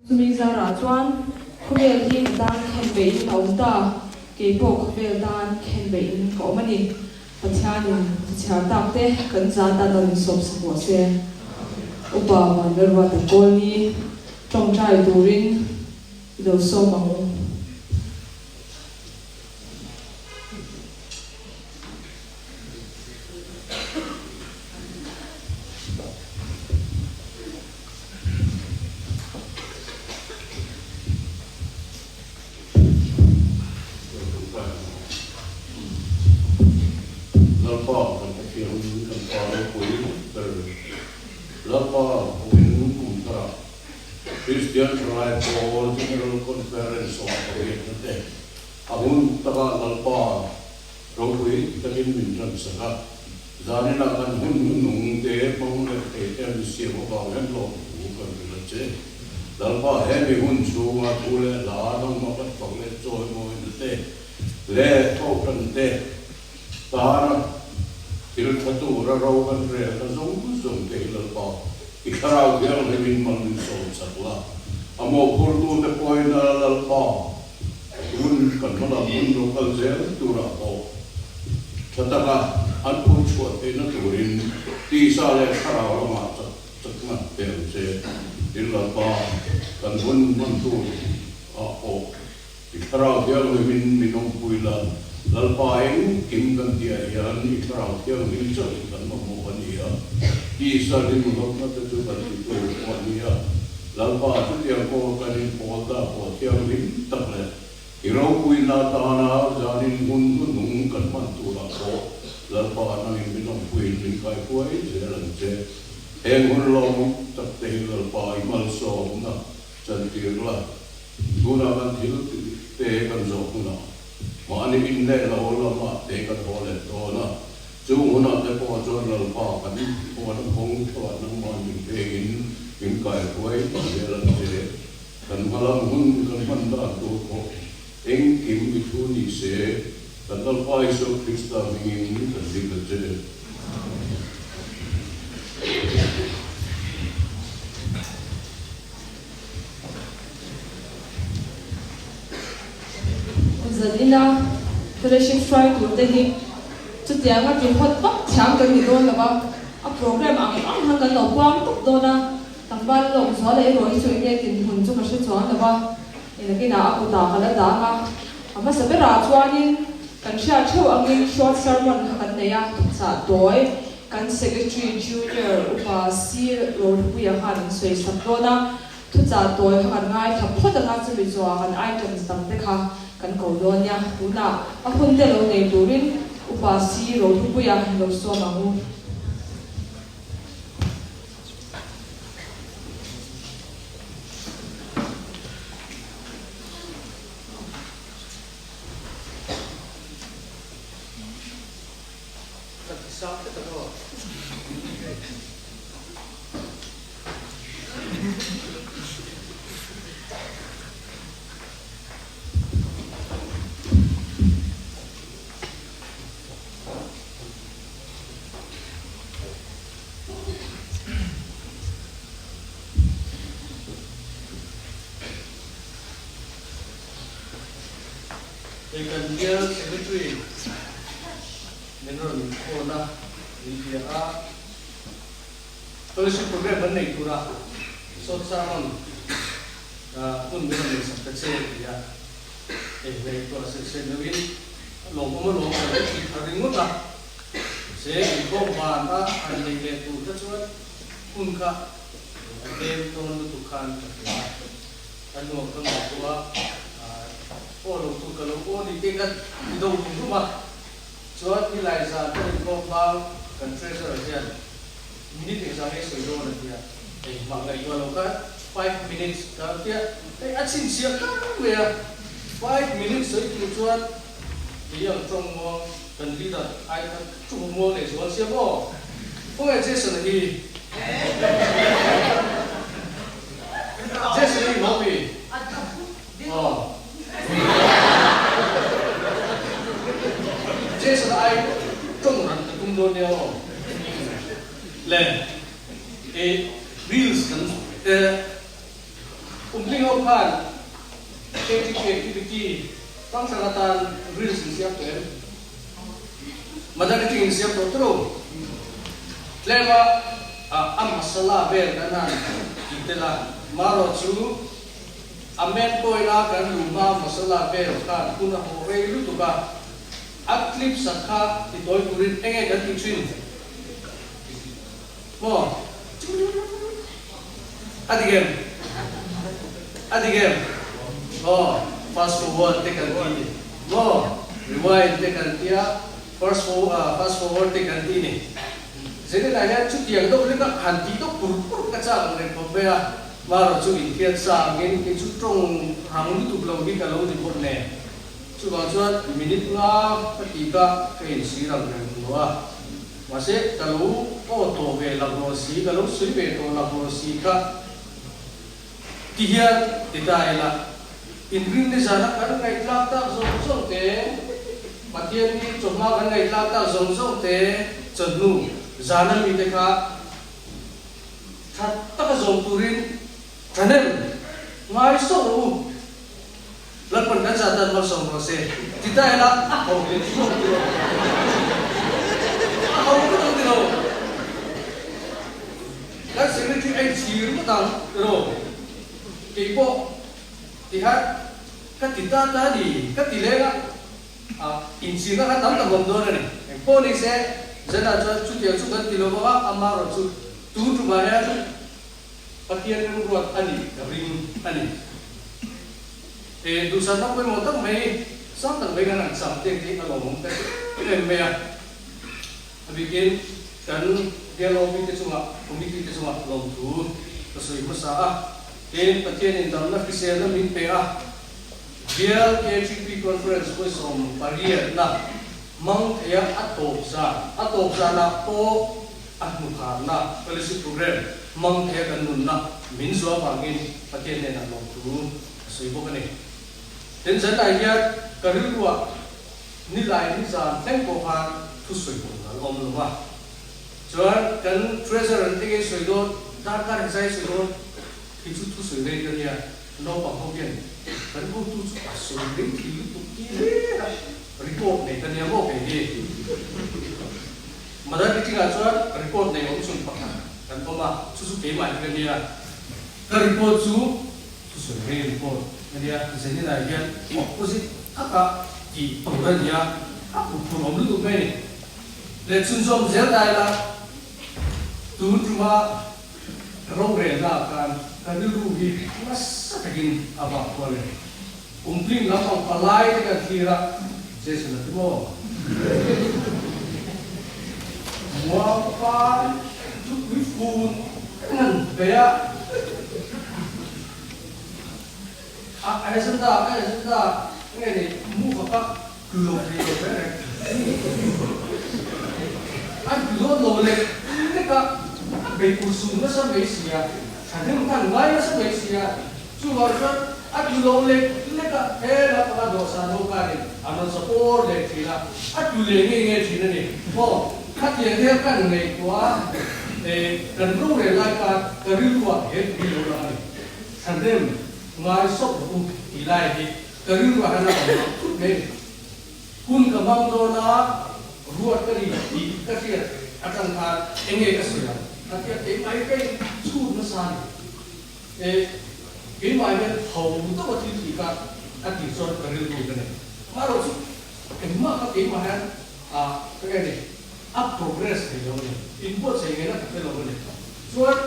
Chumi zarah chuan khawvel hi ka tan khenbeihin a awm ta, kei pawh khawvel tan khenbeihin ka awm a ni. Pathianin chhiar tak te kan za tan lo insawm sak rawh se. Upa Vanlalruata Kawlni tawngtai turin i lo sawm ang u. Lalpa kan Pathian kan Pa ropui ber Lalpa Huin kum tharah Kristian Thalai Pawl General Conference awm pariatna te a hun takah Lalpa Ropui takin min ṭansak a, zaninah kan hun hnuhnung te hmang leh thei te an siam avang hian lawmthu kan ri la che. Lalpa he mi hun chhunga thu leh hla nangmah kan fak leh chawimawina te leh kohhran te tana thil ṭha tura ro kan relna zawng zawng te hi Lalpa i thlarau thianghlimin mal min sawm chak la, a mawhphurtute pawina Lalpa Tun kan hmalam hun lo kal zel turah pawh tha taka an phur chhuah theihna turin tisa leh thlarau lamah chak chak ngat pe ang che. Tin Lalpa, kan hun hman tur ah pawh i thlarau thianghlimin min awmpui la, Lalpa engkim kan tihah hian i thlarau thianghlim chauh hi kan mamawh a ni a, tisa ringlawtna te chu kan ti tur pawh a ni a. Lalpa chutiang pawh kan inpawl ta pawh thianghlim tak leh i ropuina atana zanin hmun hnuhnung kan hman turah pawh Lalpa nangin min awmpuiin min kaihruai zel ang che. Heng hun lawmawm tak te hi Lalpa i malsawmna chantir la, tunah kan thil te kan zawh hunah mahni in leh lo lamah te kan haw leh dawn a, Chung hunah te pawh chuan Lalpa kan huan kawng thuah nangmah min pengin min kaihruai zel ang che. Kan hmalam hun kan hman dan tur pawh engkim i thu ni se, kan Lalpa Isua Krista hmingin kan dil a che. Zanina fellowship hruai tur te hi chutianga ti hawt vak thiam kan ni dawn lo va, a program ang ang khan kan lo puang tawp dawn a, tlangval lawm zuala erawh hi chu enge tinhmun chu ka hre chuang lo va, nakinah a kutah ka la dang a, a hmasa berah chuanin kan hriat theuh angin short sermon kha kan nei a, thuchah tawi kan secretary junior upa sir Rohlupuia khan an sawi sak dawn a. Thuchah tawi kha kan ngaithla phawt anga chumi chua kan items dang te kha kan ko dawn nia. Tunah a hun te lo nei turin Upa Si Rohlupuia lo sawm ang u. Ka ti sang hret ang aw. Hei kan bial Secretary min rawn phone a, min bia a. Fellowship program kan nei tura short sermon hun min rawn nei sak ta che ti a, hei ngaihtuah seh seh deuhin lawmawm a lawm kan lo ti thar ringawt a, se inkhawm van a han nei leh tur kha chuan hun kha a tlem dawn lutuk khan ka hria a, ka nuam ka ngaihtuah a, aw lo tur ka lo aw ni te ka ti do rum rum a. Chuan nilai zan kan inkhawm hmang kan treasurer hian minute engzah nge sawi dawn a tia, engmah ngaihtuah lo khan five minutes ka tia, hei a chhinchhiah kar mai a, five minutes sawi tur chuan kei ang tawng muang kan leader ai khan thu muang leh zual sia maw? Khawnge Jason-a hi? Jason-a hi maw mi? Aw. Jason ai tawng ran ka tum dawn nia aw. Le e reels kan e umtling ho khan KTP activity hrang hrang atan reels in siam tawh em? Mother meeting in siam tawh tawh lo. Tlema a masala vel kan han tih tel a, marawh chu a main point a kan luh hma masala vel khan hun a hawh rei lutuk a, a clip sak kha ti tawi turin enge kan tih thin? Maw? A dik em? A dik em? Aw, fast forward te kan ti ni. Maw? Rewind te kan ti a, first for fast forward te kan ti ni. Zeninah hian chutiang deuh leka han tih deuh pur pur ka chak ang reng khawp mai a, marawh chu inthiat sa angin kei chu tawng rang lutuk lo hi ka lo ni bawk nen. Chuvang chuan minute nga ka tih kha ka insir ang reng lo a. Mahse, ka lo aw tawh ve laklawh si, ka lo sawi ve tawh laklawh si kha ti hian ti ta ila, inring ni zana kan ngaihtlak tak zawng zawng te, Pathian ni chawhma kan ngaihtlak tak zawng zawng te chawhnu zana mite kha tha taka zawm turin thahnem ngai sawh rawh u. Lalpan kan zah dan malsawm rawh se. Ti ta ila a ho leh thlawk ti lo. A ho lutuk ti lo. Kan secretary a inchhir ngawt ang ti lo. Kei pawh ti khan ka ti ta ta ni ka ti leng a, a inchhirna kha tam tak awm dawn a ni. Eng pawh ni se, Zena chuan chutiang chu kan ti lo bawk a, amaherawhchu tun tumah hian Pathian remruat a nih ka ring a ni. He duhsakna pawimawh tak mai, sang tak mai kan han cham te hi a lawmawm ta em em mai a. A bikin kan bialawmi te chungah, committee te chungah lawmthu ka sawi hmasa a. Tin, Pathianin damna hriselna min pe a, Bial KTP Conference pawisa pariatna hmang theia a tawp zan, a tawp zanah pawh a hnukharna fellowship program hmang theia kan nunna min zuah avangin Pathian hnenah lawmthu a sawi bawk a ni. Tin, zanlai hian ka rilruah nilai nizan thleng pawh khan thusawi tur a awm lo va. Chuan kan treasurer an enge sawi dawn, darkar engzai sawi dawn hi chu thusawi rei ka nia, naupang ho hian kan hotu chu a sawi rei thei lutuk ti hler a, report nei ka nia maw kei hi. Mother meeting-ah chuan report nei awm chhun pakhat kan awm a, chu chu keimah hi ka nia. Ka report chu thusawi rei report a nia, Zenina hian opposite taka tih tur a nia, a huphurh awm lutuk mai a ni. Leh chhunzawm zel ta ila, tun tuma rorelna ah khan ka rilru hi nasa takin a vak kual e. Kum tling lam ang palai te kan thlir a, Jason a ti maw? Muangpan thupui fun kan han bei a, a agenda, a agenda nge ni move a kha Tlu lo thei lo reng reng. An tlu dawn lo lek lek a, a bei pur sum nasa mai si a, thahnem khan ngai nasa mai si a, chuvang chuan a tlu lo lek lek a, he lampanga dawhsan ho khanin an rawn support leh thin a, a tlu leh ngei ngei thin a ni. Aw, khatiang hian kan ngaihtuah a, kan rorel lai khan ka rilruah he tui lo lang a ni. Thahnem ngai sawp rawh u tih lai hi Ka rilruah hian a awm lo thut mai a ni. Hun ka hmang dawn a, ruat ka ni tih ka hriat atang khan eng nge ka sawi ang? Ka tia keimah hi ka in chhut nasa a ni. E, keimah hian ho deuh a thil tih kha a tih chuan ka rilru ka nei. Amaherawh chu engmah kha keimah hian a ka nge ni, a progress thei lo a ni. Inbuatsaih ngei na ka hre lo a ni. Chuan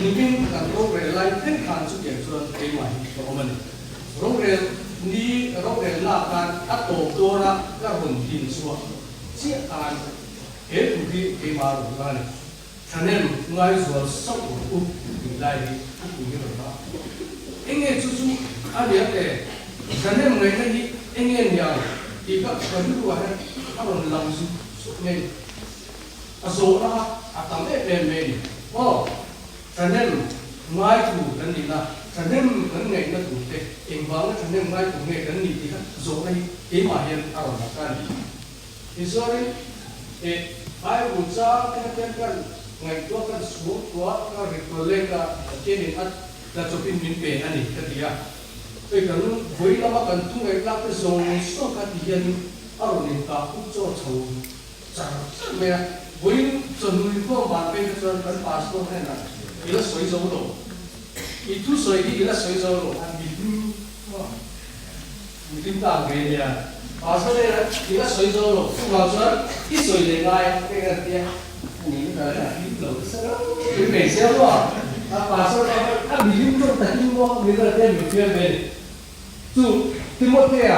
nimin kan rorel lai thleng khan chutiang chuan keimah hi ka awm a ni. Rorel ni rorel lak khan a tawp dawn a ka rawn din chhuah chiah khan he thu hi keimah a rawn la a ni. Thahnem ngaizual sauh rawh u tih lai hi a thu hi rawn la. Enge chu chu a nia le? Thahnem ngaihna hi enge niang tih kha ka rilruah hian a rawn lang zut zut mai a ni. A zawhna kha a tam em em mai a ni. Aw, thahnem ngai tur kan nihna, thahnem kan ngaihna tur te, engvanga thahnem ngai tur nge kan nih tih kha zawhna hi keimah hian a rawn lang ta a ni. Tichuanin, eh, Bible chang te kha khian kan ngaihtuah, kan suangtuah, kan recollect a, Pathianin a. Tla chawpin min pe a ni ka ti a. Hei kan vawi lama kan tung ngaih tlak te zawng zawng kha ti hianin a rawn inkah up chaw chho char char mai a. Vawiin chawhnui khawm van phei kha chuan kan pastor hnenah i la sawi zo lo, i thusawi hi i la sawi zo lo a mi hlim mi hlim ta ang ve nia. Pastor hnenah i la sawi zo lo, chuvang chuan i sawi leh ngai a ka en tia a ni ka la hlim lo nasa rau mai hmeichhia maw a pastor pa khan a mi hlim tawk takin maw min rawn tia min fiam ve ni. Chu Timothea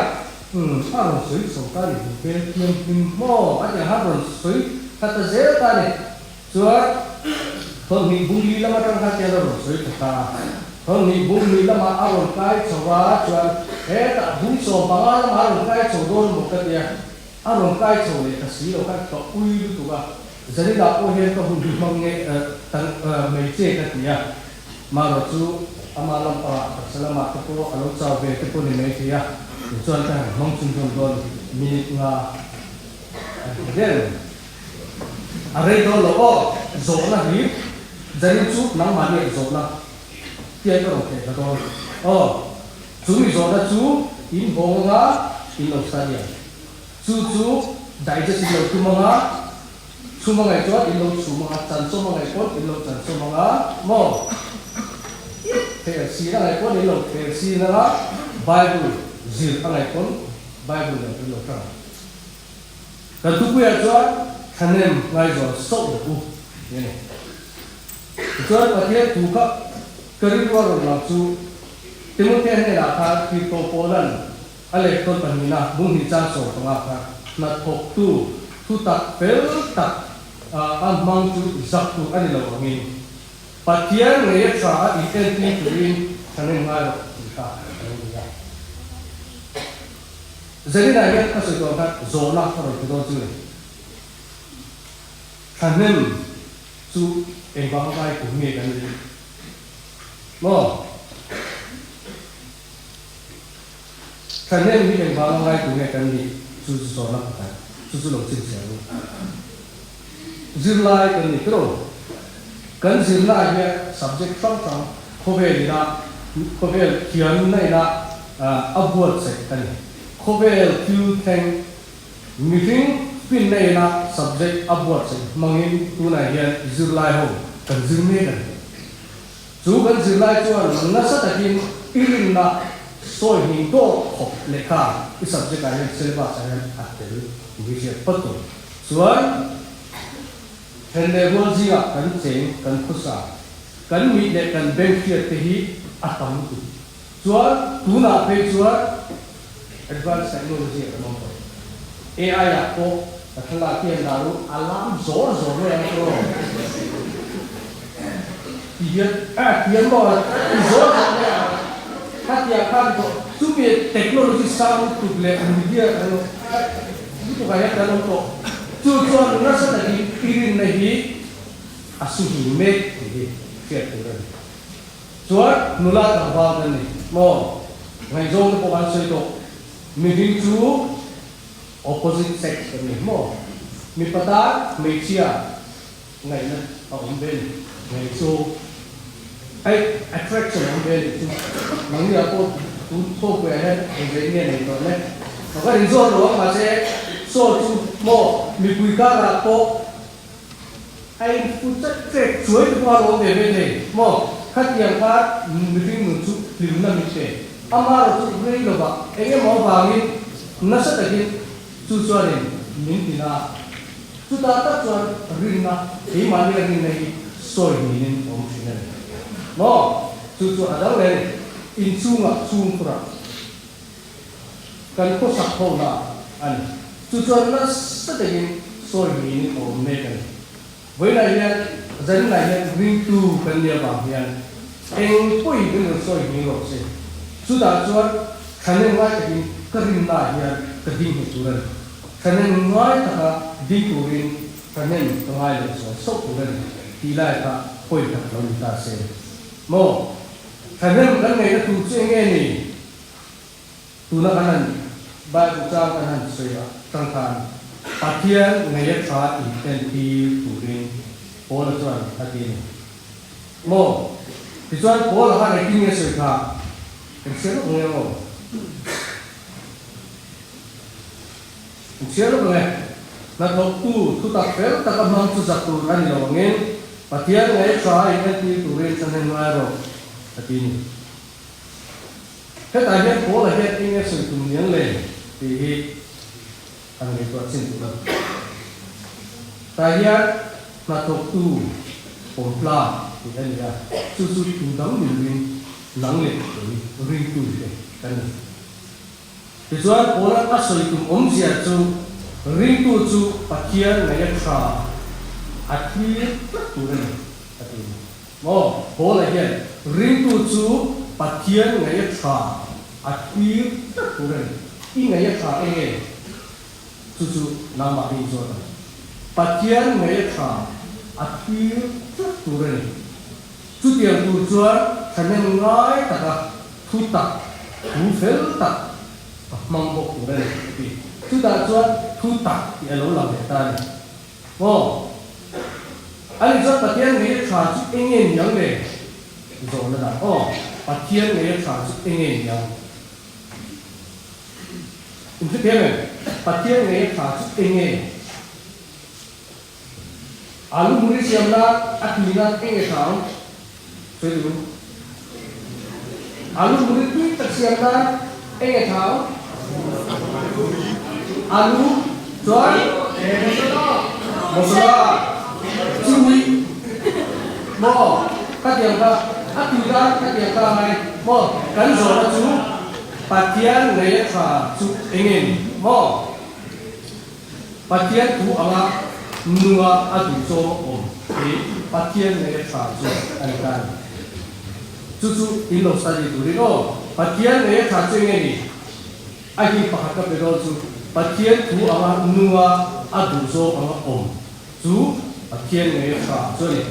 a rawn sawi chho ta ni hmel thianghlim maw a ti ang a rawn sawi kha ta zel ta ni. Chuan thawmhnih bungli lam atang khan tian a rawn sawi ta ta a. Thawmhnih bungli lamah a rawn kai chho a, chuan hetah bung 15 lamah a rawn kai chho dawn maw ka tia, a rawn kai chho leh ta si lo khan ka ui lutuk a. Zaninah pawh hian ka hun hi hmang nge ta mai che ka ti a, marawh chu ama lampangah taksa lamah te pawh a lo chau ve te pawh ni mai thei a, tichuan ka han hmang chhunzawm dawn minute nga a ni ta der mai. A rei dawn lo aw, zawhna hi Zanin chu nangmah nia zawhna tiang ka rawn theih ta dawn aw. Chu mi zawhna chu in hawng anga in lo study ang. Chu chu digest in lo tum anga, chhum a ngaih chuan in lo chhum anga, chansawm a ngaih pawn in lo chansawm anga maw? Khel sin a ngaih pawn in lo khel sin anga, Bible zir a ngaih pawn Bible nen in lo tang ang. Kan thupuiah chuan thahnem ngaihzawn sauh rawh u tih a ni. Tichuan Pathian thu kha ka rilru a rawn lang chu Timothea hnenah khan Tirhkoh Paula'n a lehkhawn pahnihna bung hnih chang 15 kha hnathawktu thu tak fel tak a hmang chu zak tur a ni lo angin Pathian ngei a tha a inentir turin thahnem ngai rawh tih kha a lo ni a. Zaninah hian ka sawi tawh kha zawhna ka rawn ti dawn chu ni. Thahnem chu engvang vai kum nge kan nih maw? Thahnem hi engvang vai kum nge kan nih chu chu zawhna pakhat chu chu lo chhinchhiah ang u. Zirlai kan ni tiraw? Kan zirna ah hian subject hrang hrang khawvel ina khawvel thiamna ina a buatsaih a ni. Khawvel thil thleng mihring finna ina subject a buatsaih hmangin tunah hian zirlai ho kan zir mek a ni. Chu kan zirlai chuan nasa takin i rinna sawi hning dawt khawp lehkha i subject ah hian syllabus ah hian a tel tih hi hriat phawt tur. Chuan then leh rual zingah kan cheng, kan khawsa, kan mit leh kan beng hriat te hi a tam lutuk. Chuan tunah phei chuan advance technology a kan awm tawh. AI ah pawh ka thlalak hian dah ru a lam zawr zawr mai ang chu. Ti hian a thiam maw ti zawr zawr mai ang. Khatiang khan tawh chumi technology sang lutuk leh media kan lutuk ah hian kan awm tawh. Chu chuan nasa takin i rinna hi a su hlim mek tih hi hriat tur a ni. Chuan nula tlangval kan ni maw? Ngaihzawng te pawh kan sawi tawh. Mihring chu opposite sex kan ni maw? Mipa tan hmeichhia ngaihna a awm ve ni. Ngaihzawng ai attraction a awm ve ni chu. Nangni ah pawh tun thawkpuiah hian engzei nge nei tawh le? Ka rinzawt lo ang mahse saw chu maw mipui karah pawh A infu chet chet chuai te pawh a lo ve ve thei maw? Khatiang kha mihring nun chu hlimna min pe. Amaherawh chu rei lovah eng emaw avangin nasa takin chu chuanin min ti na a. Chutah tak chuan rinna, keimahnia rinna hi sawi hminin a awm thin a ni. Maw? Chu chu a dang leh a ni. Inchhungah chhungkhurah Kan khawsak ho na a ni. Chu chuan nasa takin sawi niin a awm mek a ni. Vawiinah hian zaninah hian ringtu kan nih avang hian eng pawhin kan rawn sawi hming rawh se. Chutah chuan thahnem ngai takin ka rinnaah hian ka ding nghet tur a ni. Thahnem ngai taka ding turin thahnem ka ngai leh zual sauh tur a ni tih lai kha pawi tak lo ni ta se. Maw? Thahnem kan ngaihna tur chu eng nge ni? Tuna kan han Bible chang kan han sawi a tang khan Pathian ngeia tha inentir turin Paula chuan a ti a ni. Maw? Tichuan Paula khan engtin nge sawi kha kan hria lawk nge aw? Kan hria lawk nge? Hnathawktu thutak fel taka hmang chu zak tur a ni lo angin Pathian ngei tha a inentir turin thahnem ngai rawh a ti ni. Hetah hian Paula hian eng nge sawi tum niang le tih hi kan ngaihtuah chin tur a ni. Tah hian hnathawktu pawmtla tih a ni a, chu chu tu dang miluin nang leh kei ringtu te kan ni. Tichuan Paula'n a sawi tum awmzia chu ringtu chu Pathian ngaih a tha a thlir tlat tur a ni a ti a ni. Maw? Paula hian ringtu chu Pathian ngaih a tha a thlir tlat tur a ni. I ngaih a tha eng nge? Chu chu nangmah hi zawt a ni. Pathian ngaih a tha a thlir tlat tur a ni. Chutiang tur chuan thahnem ngai taka thu tak, thu fel tak a hmang bawk tur a ni a ti. Chutah chuan thu tak tih a lo lang leh ta a ni. Aw, ani chuan Pathian ngei a tha chu eng nge niang le? Zawhna dan. Aw, Pathian ngei a tha chu eng nge niang? In hrethiam em? Pathian ngei a tha chu eng nge? Alu muri siam nan a tui nan eng nge tha ang? Sawi duh. Alu muri tui tak siam nan eng nge tha ang? Alu chuan masala chui maw khatiang kha a tui nan khatiang kha a ngai maw kan zawhna chu Pathian ngei a tha chu eng nge ni maw? Pathian thu anga nunga a duh zawng a awm hi Pathian ngei a tha chu a ni ta a ni. Chu chu in lo study turin aw. Pathian ngei a tha chu enge ni? A hi pakhat ka pe dawn chu Pathian thu anga nunga a duh zawng anga awm chu Pathian ngei a tha chu a ni.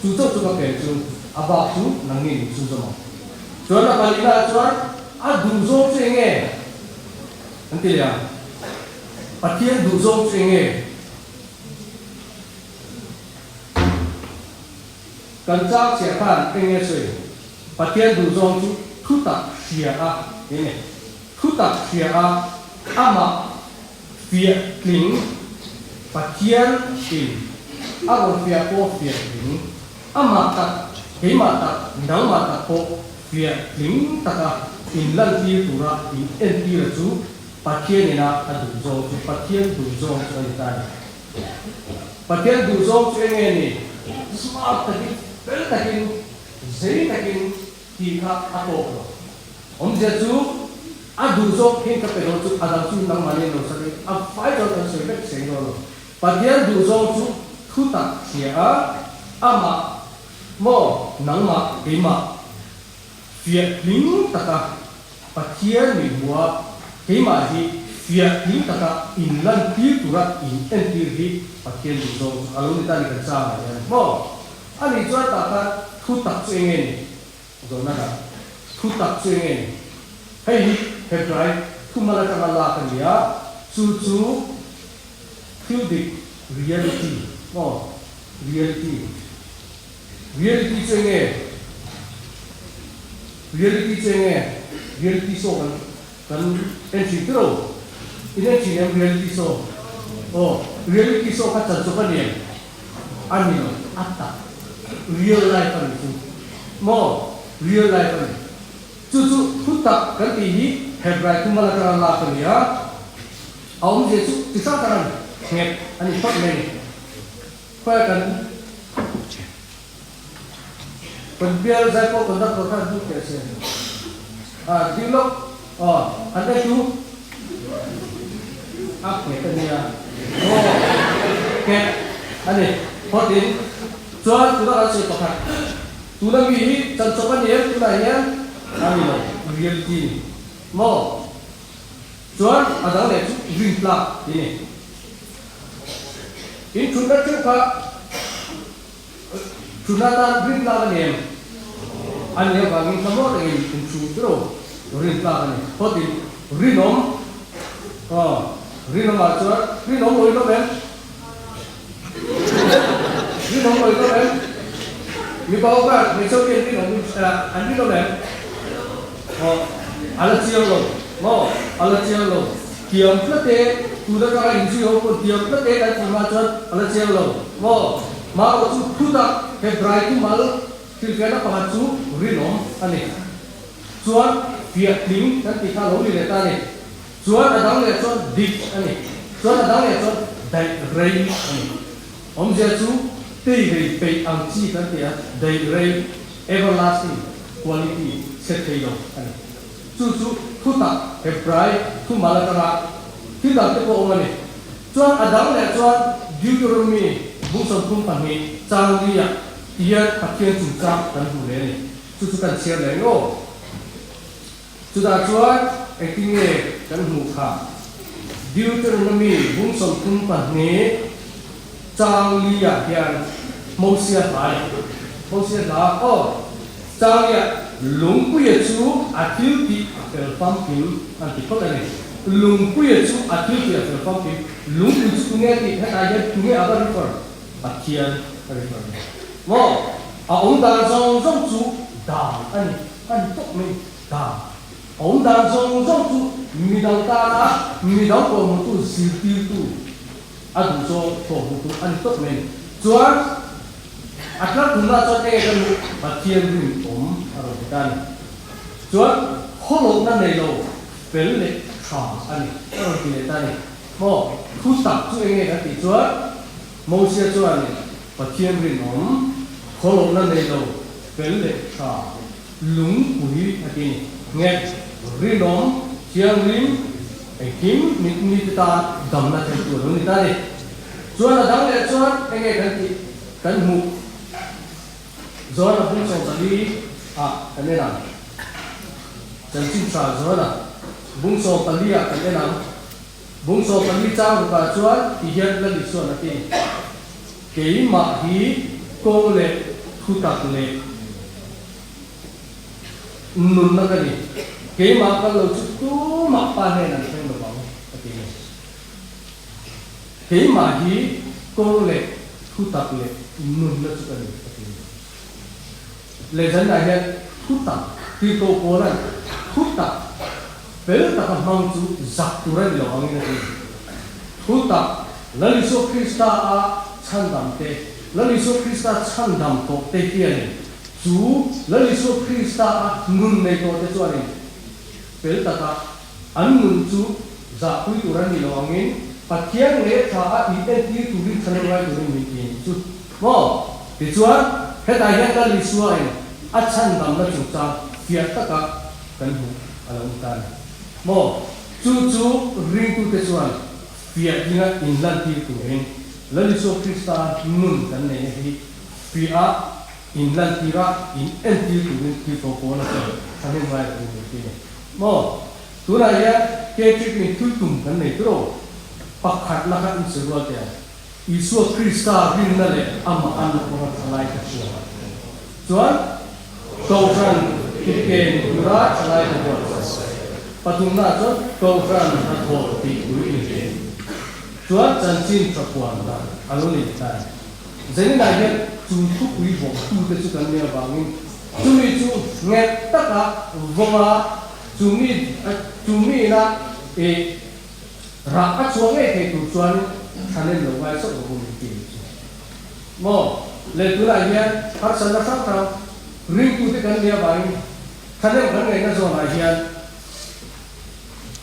Chu chauh chu ka pe chu a bak chu nangni in chhunzawm ang. Chuan a palina ah chuan a duh zawng chu enge? An ti leh ang. Pathian duh zawng chu enge? Kan chang chhiah khan enge sawi? Pathian duh zawng chu thu tak hria a enge? Thu tak hria a amah fiah tling Pathian in a rawn fiah pawh fiah tling amah tak keimah tak nangmah tak pawh fiah tling taka inlantir tura in entira chu Pathian ina a duh zawng chu Pathian duh zawng chu a ni ta a ni. Pathian duh zawng chu enge ni? Smart takin, fel takin, zei takin tih kha a tawk lo. Awmzia chu a duh zawng heng ka pe dawn chu a dang chu nangmahni an lo sa thei, a fai dawn kan sawi vek seng dawn lo. Pathian duh zawng chu thu tak hria a, amah maw nangmah keimah fiah tling taka Pathian mi hmua keimah hi fiah tling taka in lantir tura in entir hi Pathian duh zawng chu a lo ni ta ni kan chang ah hian maw? A nih chuan tah khan thu tak chu enge ni? Zawhna dah thu tak chu enge ni? Hei hi Hebrai thumal atanga lak a ni a, chu chu thil dik, reality, maw? Reality. Reality chu enge? Reality chu enge? Reality show kan kan en thin tiro? In en thin em reality show? Aw, reality show kha chan chawp a ni em? A ni lo, a tak. Real life a ni chu. Maw? Real life a ni. Chu chu thu tak kan tih hi Hebrai thumal atanga lak a ni a. A awmzia chu ti hrang hrang a ni. Nghet a ni phawt mai a ni. Khawiah kan kan bial zai pawh conductor khan hmuh teh se. Ah ding lawk aw an en chu a nghet a nia aw nghet a ni phawt in chuan tuna kan sawi pakhat tuna mi hi chanchawp a ni em tunah hian a ni lo reality ni maw chuan a dang leh chu rintlak tih a ni. In thutna theuh kha thutna tan rin tlak a ni em? A ni avangin thlamaw takin in thu tiro rin tlak a ni. Phawtin rinawm aw rinawmah chuan rinawm awih lawm em? Rinawm awih lawm em? Mipa ho khan hmeichhe ho hi an rinawm an rinawm em? Aw, a la chiang lo maw? A la chiang lo. Thiam tlat e, tun atanga inzui ho pawh thiam tlat e kan tih hma chuan a la chiang lo maw? Marawh chu thutak Hebrai thumal hrilhfiahna pakhat chu rinawm a ni. Chuan fiah tling kan tih kha a lo ni leh ta a ni. Chuan a dang leh chuan dik a ni. Chuan a dang leh chuan daih rei a ni. Awmzia chu tei rei peih ang chi kan ti a, daih rei, everlasting, quality, chhe thei lo a ni. Chu chu thutak Hebrai thumal atanga thil dang te pawh awm a ni. Chuan a dang leh chuan Deuteronomy bung 32 chang li ah ti hian Pathian chungchang kan hmu leh a ni. Chu chu kan chhiar leh ngawt. Chutah chuan engtin nge kan hmuh kha? Deuteronomy bung 32 chang li ah hian Mosia hla a ni. Mosia hla, aw, chang li ah Lungpuia chu a thil tih a fel famkim an ti phawt a ni. Lungpuia chu a thil tih a fel famkim. Lungpui chu tunge a tih? Hetah hian tunge a va refer? Pathian a refer a ni. Maw? A awm dan zawng zawng chu dan a ni. A ni tawp mai ta. A awm dan zawng zawng chu midang tana midang pawhmutu zirtirtu a duh zawng thawhmutu a ni tawp mai. Chuan a tlar thumna chuan enge ka nu Pathian rin awm a rawn ti ta a ni. Chuan khawlawhna nei lo fel leh tha a ni a rawn ti leh ta a ni. Maw thu tak chu enge kan tih chuan Mosia chuanin Pathian rinawm, khawlawhna nei lo, fel leh tha, lungpui a ti ni. Nghet, rinawm, thianghlim, engkim mit mite tan damna theitu a lo ni ta a ni. Chuan a dang leh chuan enge kan tih kan hmuh Joana bung 14 ah kan en ang. Chanchin tha Joana bung 14 ah kan en ang. Bung 14 chang rukah chuan ti hian Lali chuan a ti, Keimah hi kawng leh thutak leh nunna ka ni. Keimah kal lo chu tumah pa hnen an thleng lo vang, a ti ni. Keimah hi kawng leh thutak leh nunna chu ka ni, a ti ni. Lehzanah hian thutak tirhkoh Paula'n thutak fel taka hmang chu zak tur a ni lo angin a ti. Thutak Lal Isua Krista a chhandam te, Lal Isua Krista chhandam tawh te hianin chu Lal Isua Krista a nun nei tawh te chuanin fel taka an nun chu zahpui tur a ni lo angin Pathian leh tha a inentir turin thlan ngai turin min ti a ni chu. Maw? Tichuan, hetah hian Lal Isuain a chhandamna chungchang fiah taka kan hmuh a lo ni ta a ni. Maw? Chu chu ringtute chuan fiah dinga inlantir turin Lal Isua Krista nun kan neihna hi fiah a inlantir a, in entir turin Krito Paula chuan thahnem ngai lovin min ti a ni. Maw? Tunah hian K-Trip-in thil tum kan nei tiraw? Pakhat laka insirual teh ang. Isua Krista rinna leh amah a nupanga thalai ka hria. Chuan Kohhran tiken tura thalai ka buatsaih. Pathumna chuan Kohhran hnathawh tih pui ni hle. Chuan chanchin tha puan dan a lo nei ta a ni. Zaninah hian chu thupui vawngtute chu kan nia vangin chumi chu nghet taka vawnga chumi chumi ina ih Rah a chhuah ngei thei tur chuan thlan en lo ngai chauh lo min ti ang chu. Maw? Le tunah hian harsatna hrang hrang ringtute kan nih avangin thlan em kan ngaihna zawnah hian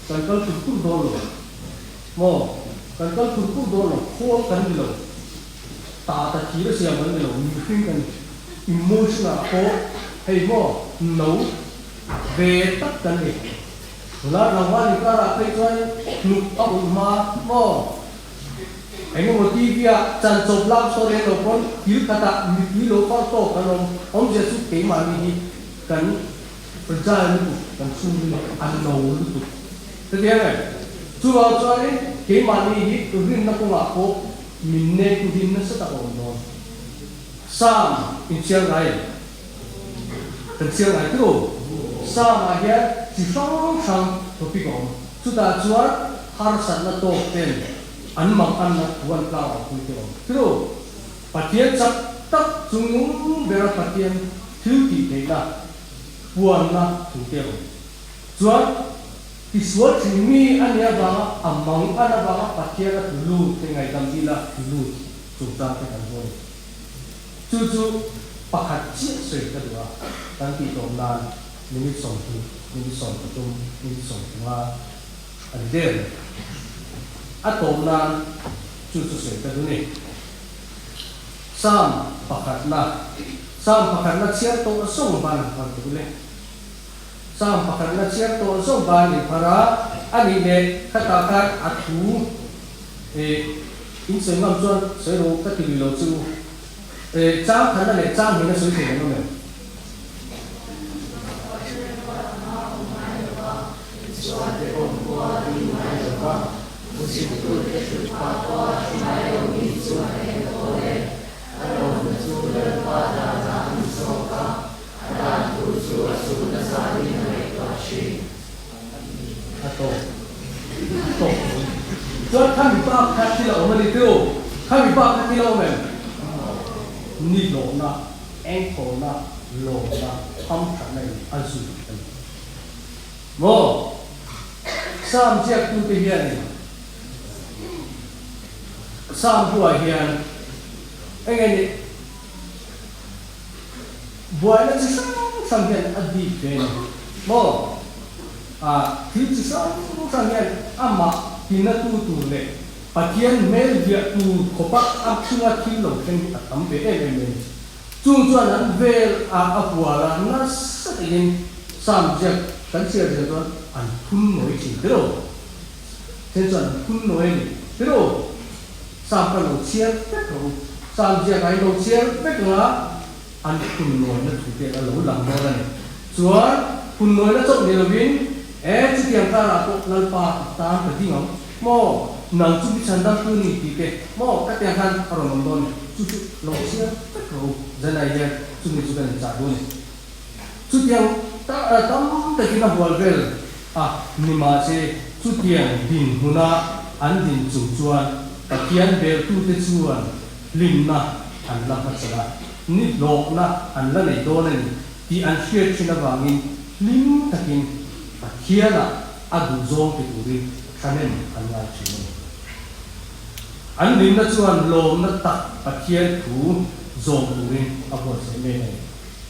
kan kal tur tur dawn lo. Maw? Kan kal tur tur dawn lo, khawl kan ni lo, ta ta thir a siam kan ni lo, mihring kan ni. Emotion-ah pawh hei maw no ve tak kan ni. Nula tlangval inkarah phei chuan hnuk a ulh hma maw? Eng emaw TV ah chan chawp lak sawn en lo pawn thil khatah mipui lo far tawk kan awm. Awmzia chu keimahni hi kan fragile lutuk, kan chhungril hi a no lutuk. Chutiang em? Chuvang chuanin keimahni hi rinna kawngah pawh min nektu hi nasa tak a awm dawn. Psalm inchhiar ngai em? Kan chiang ngai tiraw? Psalm-ah hian chi hrang hrang topic a awm. Chutah chuan harsatna tawk ten an mang anna thu an tlang ang pui te awm tiraw? Pathian chak. tak chungnung bera Pathian thil tih theihna puanna thu te a awm. Chuan tisual thin mi a nih avanga a mang an avanga Pathian a tlu lut te ngaihdam dila tlu lut chungchang te kan hmu a ni. Chu chu pakhat chiah sawi ka duh a, kan tih tawp nan minute 20, minute 13, minute 15 a ni der mai. A tawp nan chu chu sawi ka duh ni. Psalm pakhatna, Psalm pakhatna chhiar tawh zawng ban han tuk le. Psalm pakhatna chhiar tawh zawng ban inphar a, a nih leh khatah khan a thu eh in sawi ngam chuan sawi rawh u ka ti lui lo chu eh chang khatna leh chang hnihna sawi thei an awm em? A tawp tawp mai. Chuan khami bak kha thil a awm a ni teu. Khami bak kha thil a awm em? Ni hlawhna, engthawlna, lawmna, hamthatna in a zui a ni. Maw? Psalm ziaktute hianin Psalm buah hian eng nge ni buaina chi hrang hrang hian a bik ve a ni maw? Ah, thil chi hrang hrang hian amah tinatu tur leh Pathian hmel viah tur khawpa a chunga thil lo thleng hi a tam ve em em mai a ni. Chung chuan an vel a a hual a, nasa takin Psalm ziak kan chhiar zel chuan an phun nawi thin tiro. Then chuan an phun nawi a ni tiro. Psalm kha lo chhiar vek rawh u. Psalm ziak ah hi lo chhiar vek ang a, an phun nawina thu te a lo lang dawn a ni. Chuan phun nawina chauh ni lovin, E chutiang karah pawh Lalpa tan ka ding ang maw? Nang chu mi chhan dam tu ni tih te maw? Ka tiang khan a rawn awm dawn ni. Chu chu lo chhiar vek rawh u. Zanai hian chumi chu kan inchah duh a ni. Chutiang tam takin a hual vel a ni mahse chutiang dinhmuna an din chung chuan Pathian beltute chuan hlimna an la hmachhan a, ni hlawkna an la nei dawn a ni tih an hriat thin avangin hlim takin Pathianah a duhzawng ti turin thahnem an ngai thin a ni. An hlimna chuan lawmna tak Pathian thu zawm turin a buatsaih mek a ni.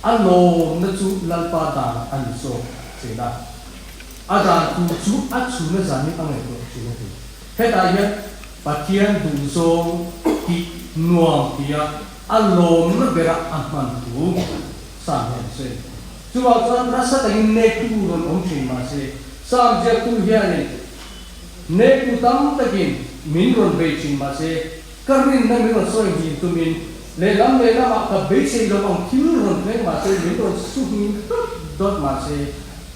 A lawmna chu Lalpa dan a ni zawk thin a, a dan tur chu a chhuna zanin a ngaihtuah thin a ti. Hetah hian Pathian duhzawng tih nuam tia a lawmna bera a hman thu Psalm hian a sawi. Chuvang chuan nasa takin nektu rawn awm thin mahse Psalm ziaktu hianin nektu tam takin min rawn bei thin mahse ka rinna min rawn sawi nghin tumin lehlam lehlamah ka beisei lo ang thil rawn thleng mahse min rawn su nghin dawt dawt mahse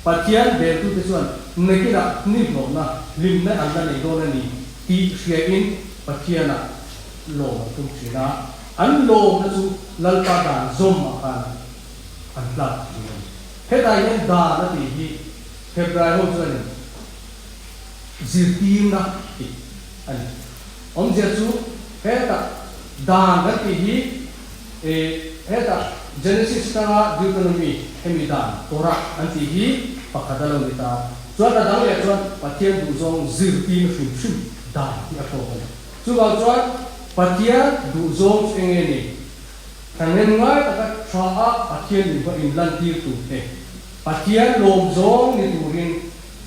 Pathian beltute chuan nakinah hnihlawhna hlimna an la nei dawn a ni tih hriain Pathianah lawm an tum thin a, an lawmna chu Lalpa dan zawmah khan an tlak thin a ni. Hetah hian dan a tih hi Hebrai ho chuanin zirtirna tih a ni. Awmzia chu hetah dan kan tih hi hetah Genesis atanga Deuteronomy hemi dan, Torah, an tih hi pakhat a lo ni ta. Chuan a dang leh chuan Pathian duhzawng zirtirna hrim hrim dan hi a kawk a ni. Chuvang chuan Pathian duhzawng chu eng nge ni? Thahnem ngai taka tha a Pathian min va inlantir tur te, Pathian lawmzawng ni turin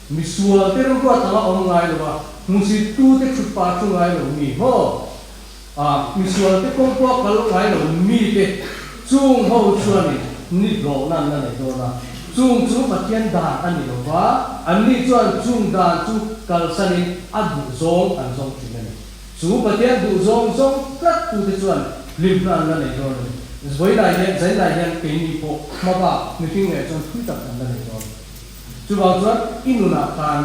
Misual te rilruat anga awm ngai lo a, hmusittute thut pah thu ngai lo mi maw? A, misual te kawngpua kal ngai lo mi te chung ho chuanin ni hlawhna an la nei dawn a, chung chu Pathian dan a ni lo va, anni chuan chung dan chu kalsanin a duhzawng an zawng thin a ni. Chu Pathian duhzawng zawng tlat tute chuan hlimna an la nei dawn a ni. Vawiinah hian, zainah hian keini pawh hmabak mihring leh chuan thui tak an la nei dawn. Chuvang chuan i nunah khan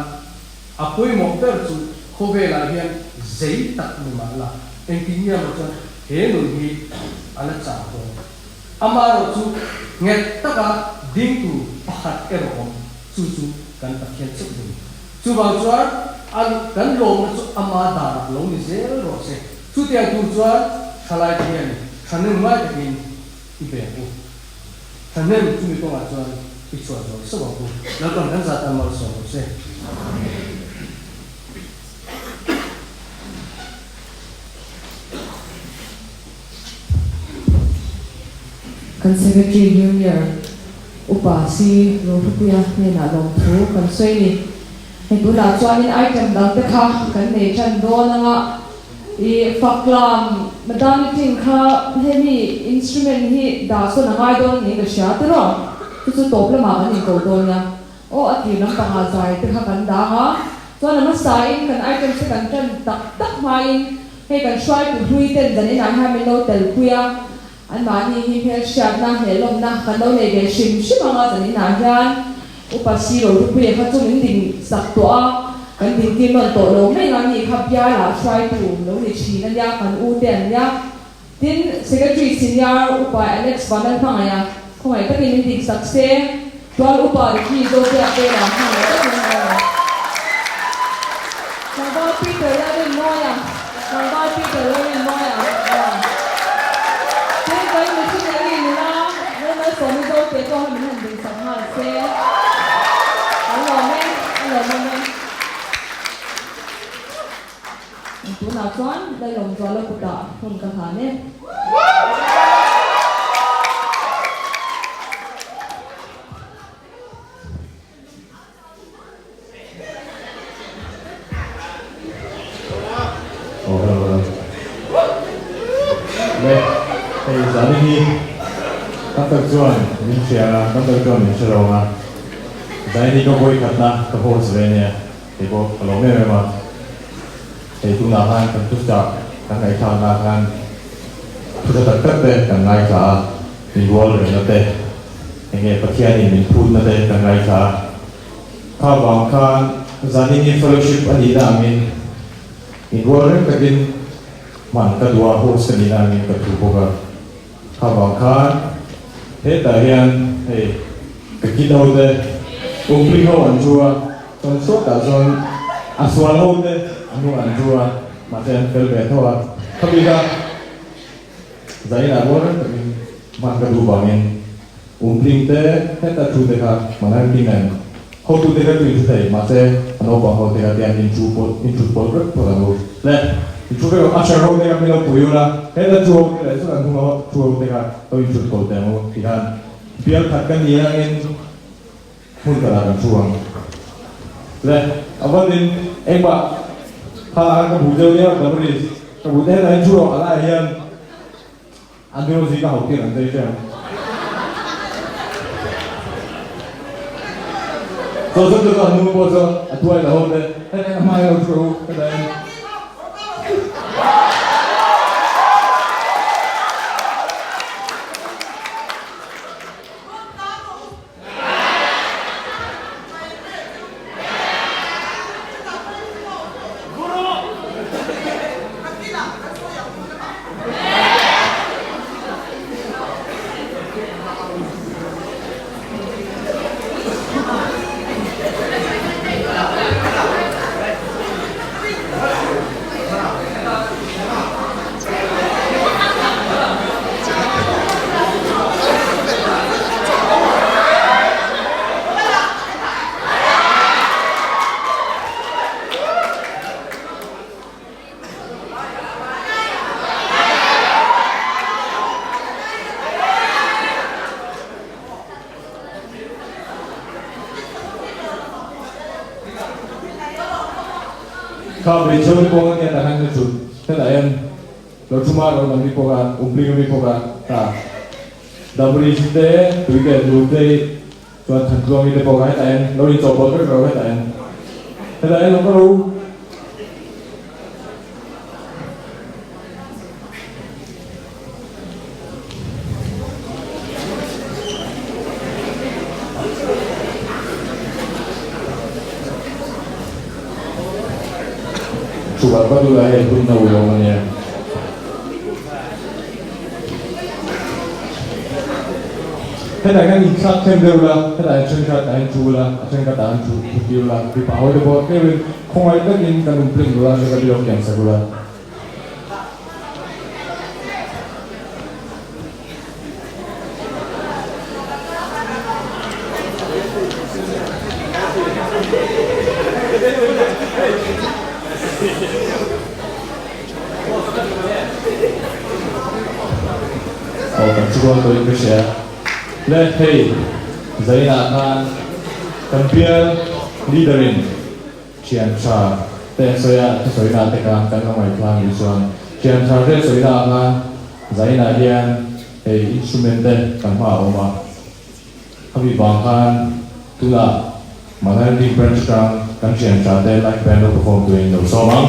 a pawimawh ber chu khawvelah hian zei tak ni mah la, engtin nge maw chuan he nun hi a la chang dawn. Amaherawh chu nghet taka ding tur pakhat erawh awm, chu chu kan Pathian chauh hi a ni. Chuvang chuan a kan lawmna chu ama danah lo ni zel rawh se. Chutiang tur chuan thalaite hian. Thahnem ngai takin i pe ang u. Thahnem chumi kawngah chuan i chhuah zawk sauh ang u. Lalpan kan zah tan malsawm rawh se. Kan Secretary Junior Upa Si Rohlupuia hnenah lawmthu kan sawi a ni. Hei tunah chuanin item dang te kha kan nei tan dawn anga i faklam Madam meeting kha hemi instrument hi dah sawn a ngai dawn niin ka hria tiraw? Chu chu tawp lamah kan inko dawn nia. Aw a tir lampangah zai te kha kan dang a, chuan a hmasain kan items te kan tan tak tak hmain hei kan hruaitu hlui ten zan inah hian min lo telpui a, anmahni hi hmelhriatna leh lawmna kan lo nei ve hrim hrim ang a zan inah hian Upa Siro Rupuia kha chu min ding sak tawh a, kan dingtir nawn tawh lo mai ang a ni kha bialah hruaitu lo ni thin a nia, kan u te an nia. Tin, Secretary Senior Upa Alex Vanlalhmangaih a khawngaih takin min dik sak se, Tual Upa Ricky Zotea Pela hmangaih takin an awm. Tlangval Peter Lalrinmawia, Tlangval Peter Lalrinmawia aw. Tin, kan missionary nula Lalmalsawmi Zote pawh kha min han ding sak nghal se. Kan lawm e, a lawmawm e. Tunah chuan Lalawmzuala kutah hun ka hlan e. Aw hello hello. Le hei zani hi tam tak chuan min hria a, tam tak chuan min hre lo ang a. Zani hi ka vawi khatna ka host ve ania. Kei pawh ka lawm em em a, hei tunah khan kan thuchah kan ngaihthlakna khan thu tha tak tak te kan ngaithla a, min rual rengna te, eng nge Pathianin min phutna te kan ngaithla a. Kha vang khan Zanini Fellowship a nihna angin in rual reng takin hman ka duh a, host ka nihna angin ka thu bawk a. Kha vang khan hetah hian hei ka kid ho te umpling ho an thu a, chuan sawtah chuan a sual ho te a hnungah an thu a, mahse an fel ve tho a. Khami kha zainah rual reng takin hman ka duh vangin umpling te heta thu te kha hman a nen hotute kha chu in thu thei mahse a naupang ho te kha tiang in thu pawlh in thut pawlh vek phawt ang u le in thu vek usher ho te kha min lo pui ula heta thu ho te leh chuan an hnunga thu ho te kha lo in thut pawlh teh ang u ti khan bial khat ka ni angin hmun khatah kan thu ang le a vatin engmah kha ka hmuh deuh nia Damaris ka hmuh te hetah hian thu rawh a laiah hian An rilru zing a hauh tir an zai hrem. Chaw zawt chu an nu pawh chu a tuai la ho te, hei eng a hmai lo thu ka dah em. Kha hmeichhe mi pawh ania tah khan ka chut hetah hian lo thu mar lo dang mi pawh kha umpling ami pawh kha ta Damri te tui te nu te chuan Thantluangi te pawh kha hetah hian lo inchawhpawlh vek ro hetah hian hetah hian lo ka ro. Chuvang ka duh lah hei hun na ui awm ania. Hetah hian inthlak them deuh la, hetah hian thenkhat ah hian thu ula, a thenkhat ah hian thu thu tir ula, mipa ho te pawh tleuhin khawngaih takin kan um pling ula, zirka biak kian sak ula. Aw kan chhuak tawhin ka hria. Le hei Zainah khan kan bial leader in thian tha te a sawi a, thusawi na te khan kan lo ngaihthla ni chuan thian tha te sawi na ah khan Zainah hian hei instrument te kan hma a awm a. Khami vang khan tunah Manaldi Branch atang kan thian tha te live band lo perform turin lo sawm ang.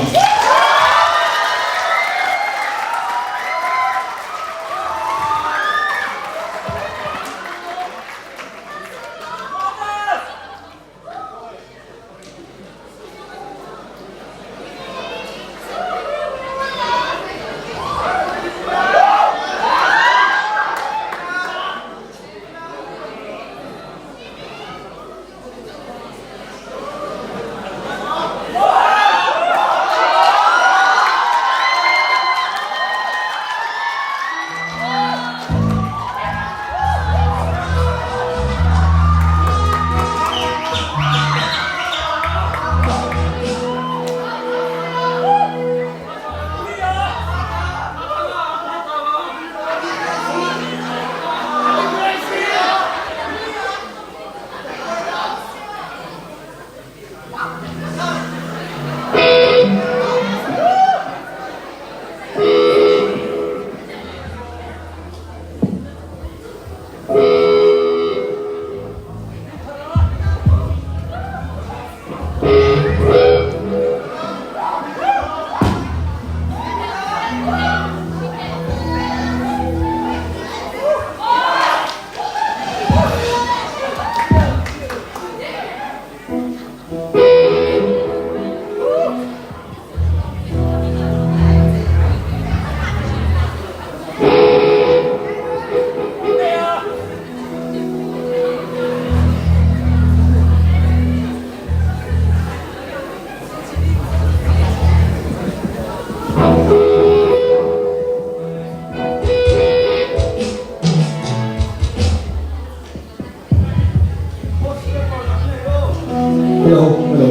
Hello hello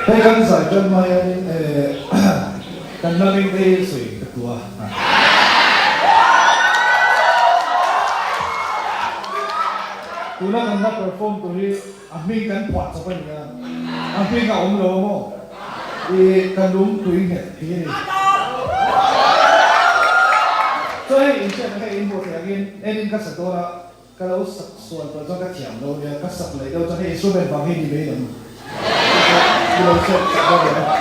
Hei kan zai tan hma hianin eh kan hmangin te hi sawi ka tu a. Tuna kan la perform tur hi a hming kan phuah chawp a ni a, a hming a awm lo a maw? I ka lung tui nghet tih a ni. Chuan hei inhriatna hei inhmuh theih angin enin ka sa dawn a, ka lo sak sual palh chuan ka thiam lo nia, ka sak leh deuh chuan hei instrument vang hi ni mai lo i lo hriat sak dawn lo a.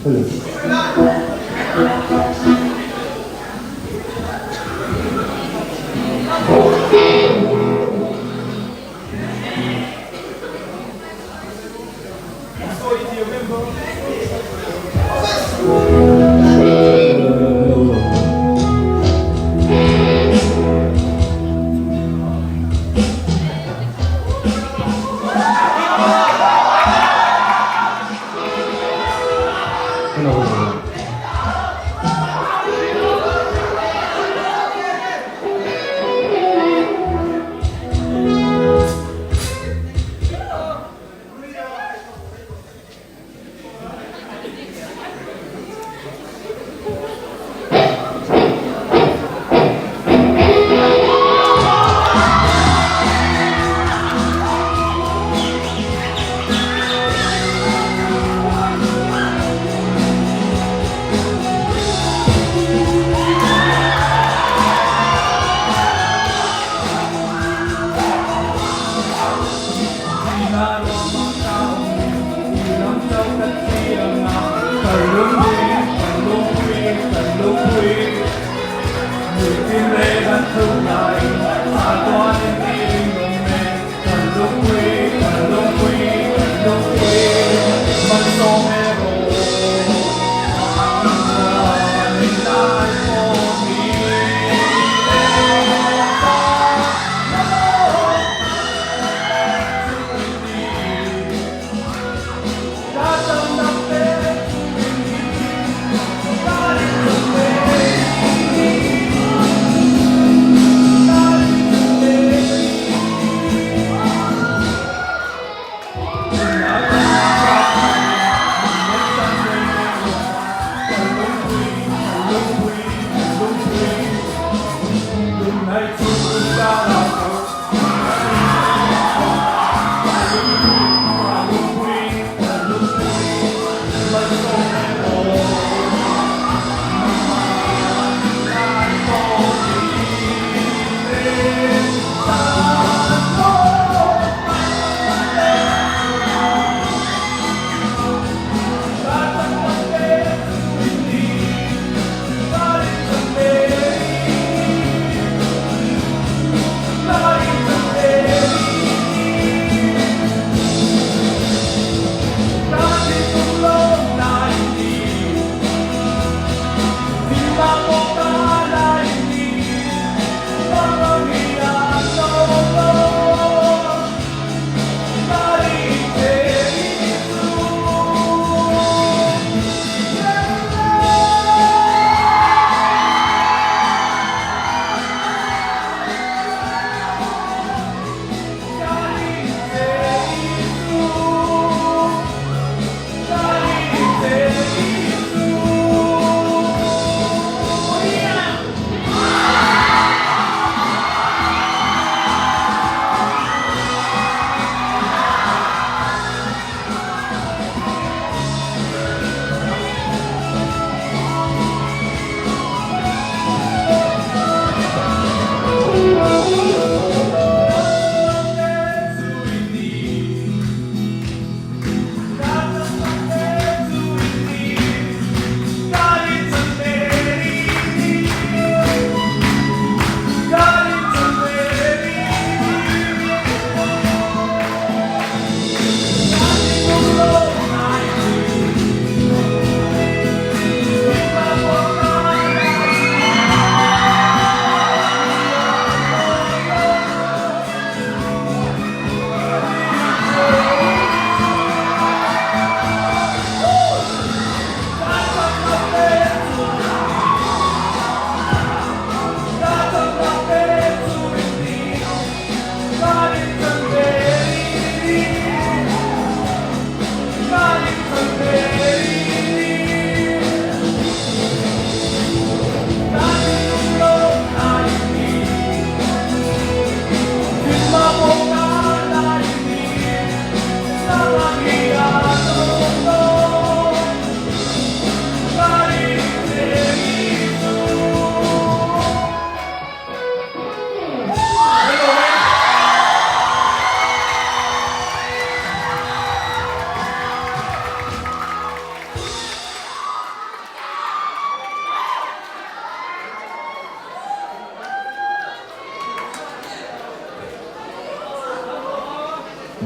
Hello.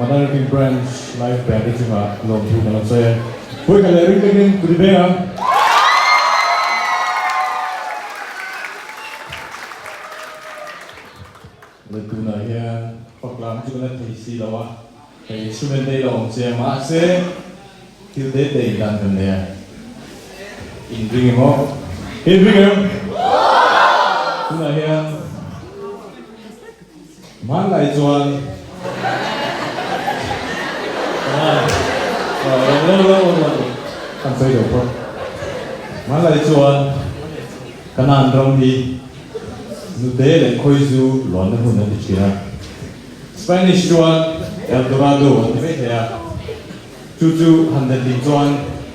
Minority Branch Live Band te chungah lawmthu kan lo sawi e. Vawikhat leh ring takin kut i beng ang. Le tunah hian fak lam chu kan la thei si lo a, hei instrument te hi la awm chiang mahse thil te te in dan kan nei a, in ring emaw? In ring em? Tunah hian hmanlai chuan kan sawi lo phawt, hmanlai chuan Kanan ram hi Nute leh khawizu luanna hmun an ti thin a. Spanish chuan El Dorado an ti mai thei a. Chu chu han letling chuan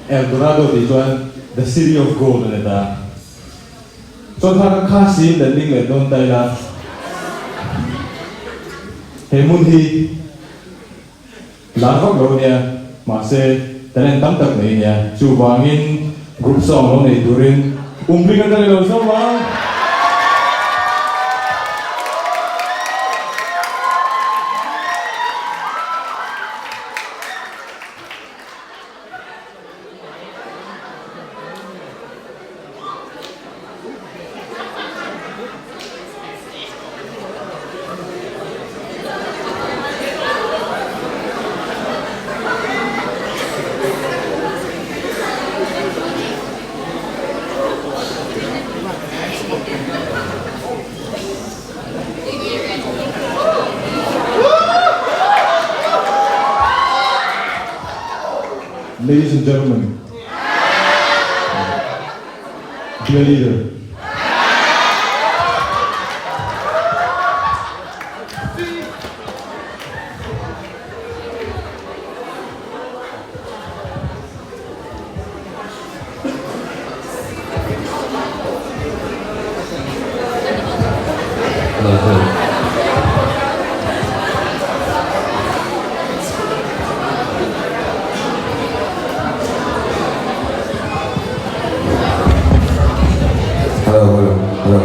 El Dorado tih chuan The City of Gold a let a. Chuan kha ka khasiin letling leh dawn ta ila. He hmun hi lar vak lo a nia, mahse talent tam tak nei a nia. Chuvangin group song lo nei turin Umring atang i lo zawm ang. Ladies and gentlemen, dear leader. Hello hello hello.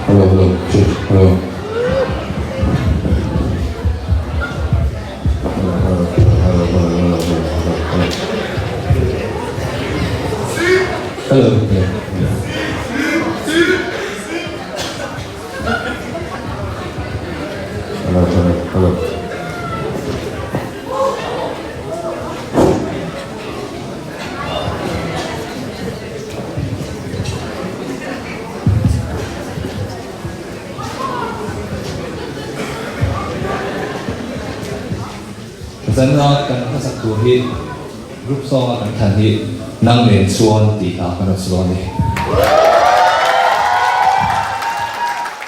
Hello hello check hello. Hello hello hello hello hello hello hello. Hello hello hello hello hello. Zana kan hmasak tur hi group song a kan thlan hi Nang nen chuan tih hla kan rawn sawi dawn a ni.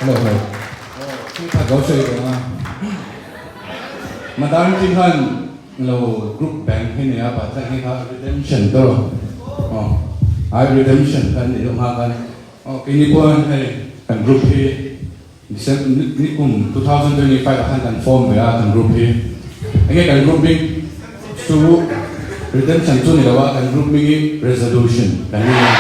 Hello hello. Thil khat lo sawi tawh a. Madam Kim khan lo group bank hi nia pa thlan hi kha redemption to aw ai redemption kha ni deuh nghak a aw keini pawh hei kan group hi December ni kum 2025 ah khan kan form ve a kan group hi enge kan group hming chu redemption chu ni lo a kan group hming hi resolution kan ni a.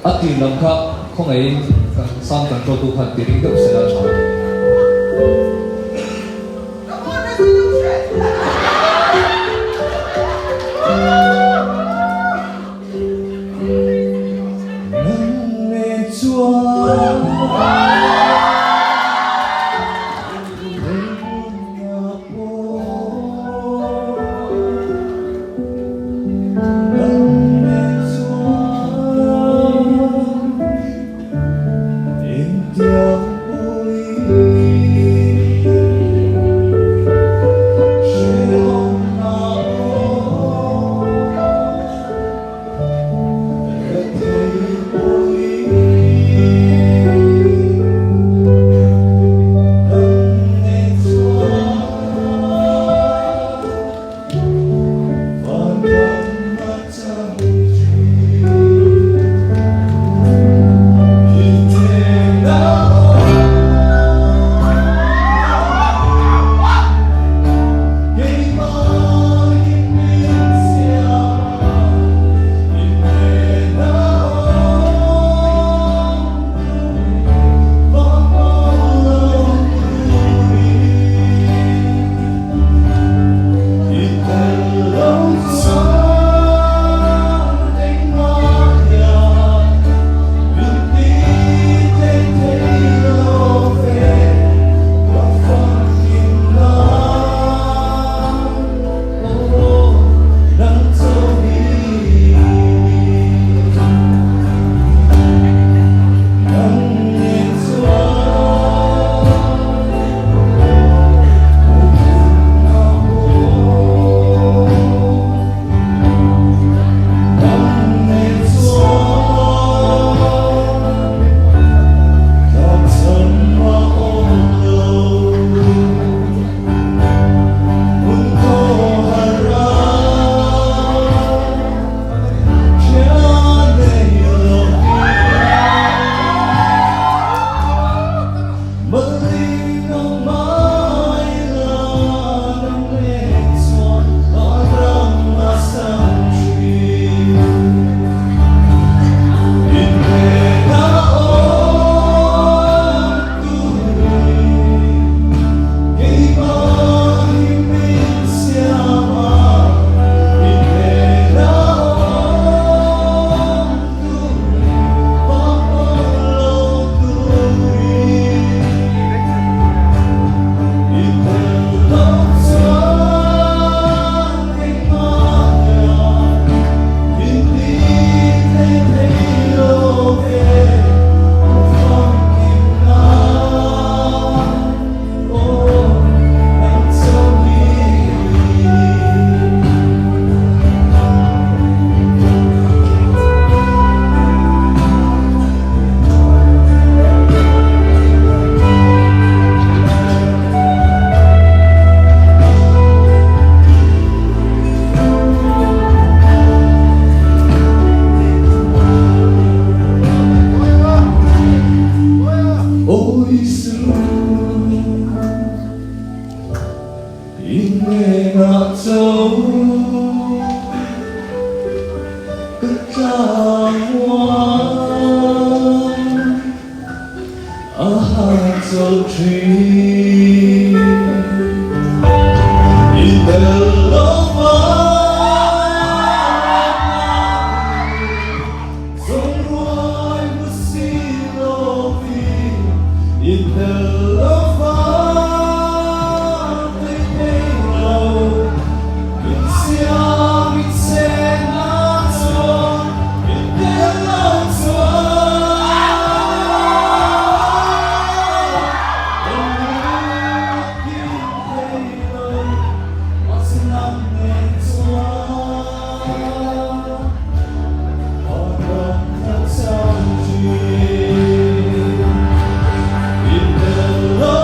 A tir lam kha khawngaihin kan sound control tu khan ti ring deuh sela tha. chawlh thin. I tel lo va Zawng ruai hmu si lovin i tel lo va thei thei lo. Min siam i chen a chuan i tel lo chuan Engmah a kim thei lo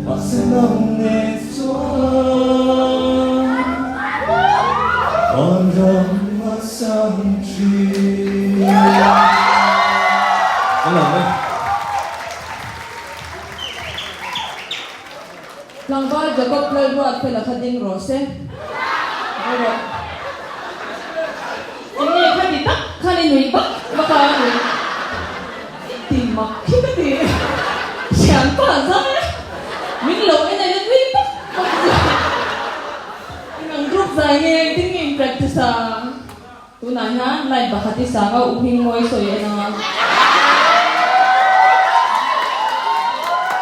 mahse nang nen chuan. Tlangval Jacob Lalruat fela kha ding rawh se. Haw rawh. Eng nge kha ti tak khan i nui vak vak a nui i ti mak khi ka ti. Thianpa zai a min lo en a ila nui vak vak zui. Eng ang group zai nge engtin nge in practice a? Tunah hian line pakhat i sang a, u hming mawi sawi en ang a.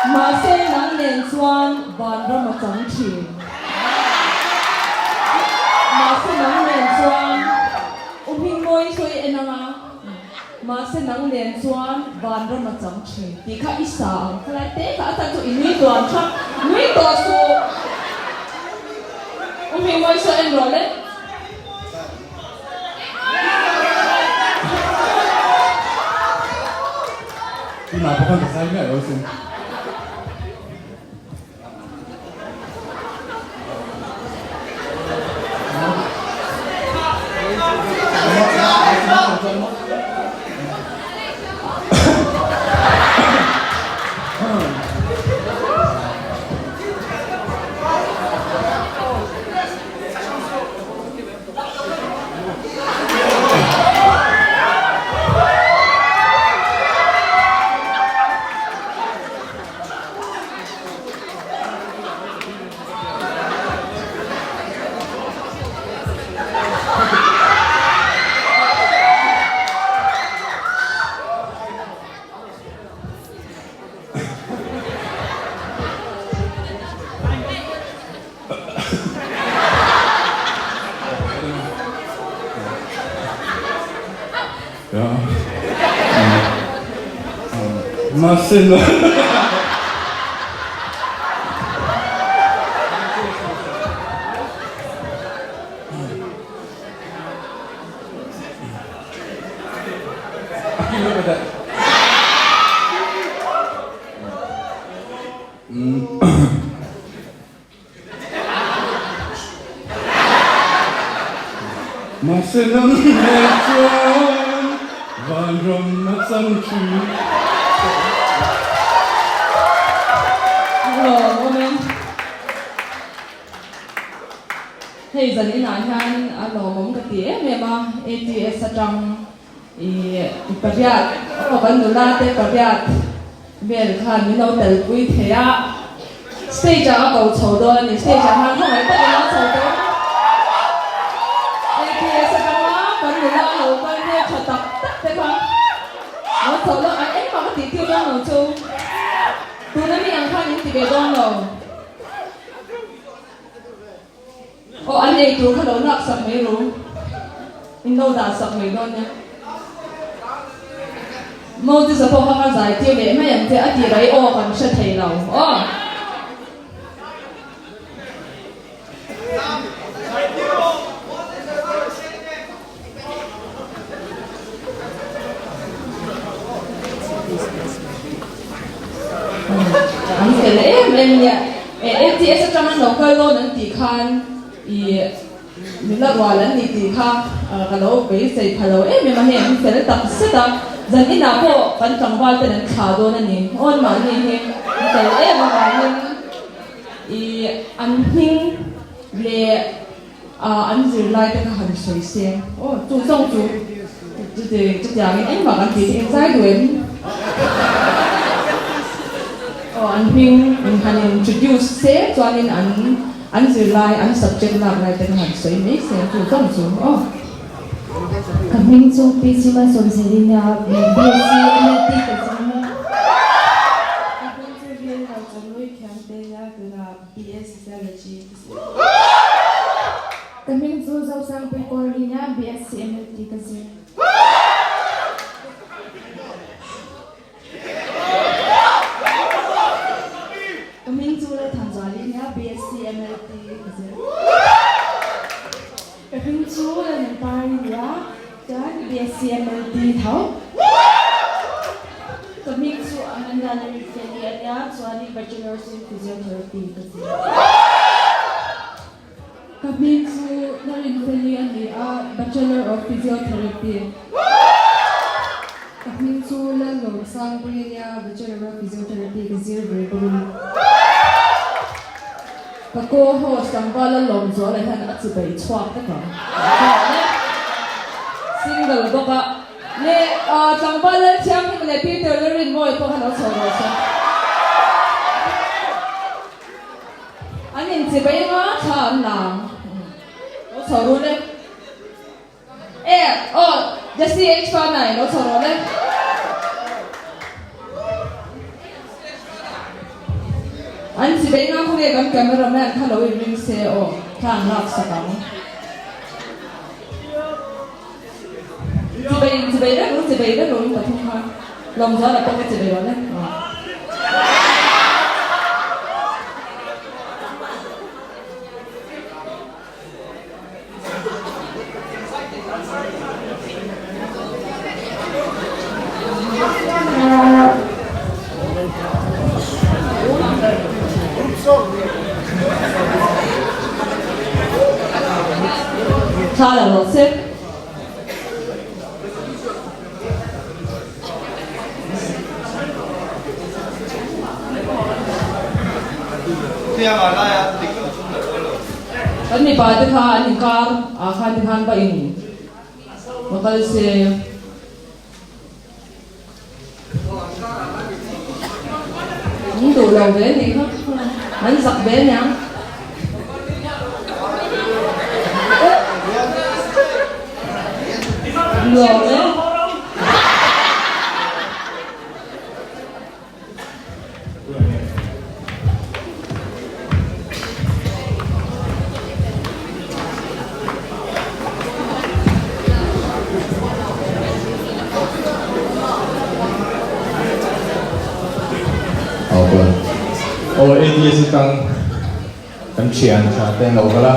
Mahse nang nen chuan vanram a chang thin. Mahse nang nen chuan u hming mawi sawi en ang a. Mahse nang nen chuan vanram a chang thin tih kha i sa ang khalai te kha a chhan chu i nui tuan tha nui tawh suh. U hming mawi sawi en rawh le. Tunah pawh khan ka zai miah lo sin. Mahse na. Mahse nang nen chuan vanram a chang thin. Lawm awm e. Hei zan inah hian a lawmawm ka ti em em a, ATS atang i pariat, aw kan nula te pariat vel khan min lo telpui thei a, stage ah a ko chho dawn a ni, stage ah khan khawngaih takin a chho dawn a, ATS atanga kan nula lo kal hmel tha tak tak te kha lo chho lo, an engmah ka tih tir dawn lo chu, tuna mi ang khan in ti ve dawn lo. Aw an ei tur kha lo lak sak mai ru. In lo dah sak mai dawn nia. Moses a pawh kha ka zai tir leh mai ang che a tih rai aw kan hre thei lo aw. em nia. ATS atang an lo kal dawn an tih khan i nula rual an ni tih kha ka lo beisei pha lo em em a, hei an fel tak zet a, zan inah pawh kan tlangval ten an thlah dawn a ni. Awn mahni hi an fel em avangin i an hming leh an zirlai te kha han sawi se aw chu zawng chu chuti chutiangin engmah kan tih theih zai duh em aw an hming in han introduce se chuanin an an zirlai an subject lak lai te kha han sawi mai se chu zawng chu aw. Ka hming chu PC Malsawmzeli nia BSc MLT ka zir mek. Ka hming chu Vilna Chawlui Khiangte nia tunah BSc Sociology ka zir. Ka hming chu Zosangpui Kawlri nia BSc MLT ka zir. Ka hming chu Lalthanzuali nia BSc MLT ka zir. Ka hming chu Lalnunpari nia chuan BSc MLT tho. Ka hming chu Amanda Lalrinfeli a nia chuanin Bachelor's in Physiotherapy ka zir. Ka hming chu Lalrinfeli a ni a, Bachelor of Physiotherapy. Ka hming chu Lallawmsangpui a nia, Bachelor of Physiotherapy ka zir ve bawk a ni. Ka co-host tlangval Lallawmzuala hian a chibei chhuak vek ang. Single bawk a. Le tlangval Lalthianghlim leh Peter Lalrinmawia pawh kha lo chho rawh se. An inchibei anga thla an la ang. Lo chho ru le. E aw Jesse H Fanai lo chho rawh le. An chibei nga khawnge kan cameraman kha lo inring se aw thla an lak sak ang. Chibei chibei vek ru chibei vek ru in pathum kha Lawmzuala pawh ka chibei rawh le. Thla la rawh se. Kan mipa te kha an inkar ah khan ti khan va in va kal se. An duh lo ve nih kha an zak ve aniang. Nuam e. Aw ATS atang kan thian tha te an lo kal a,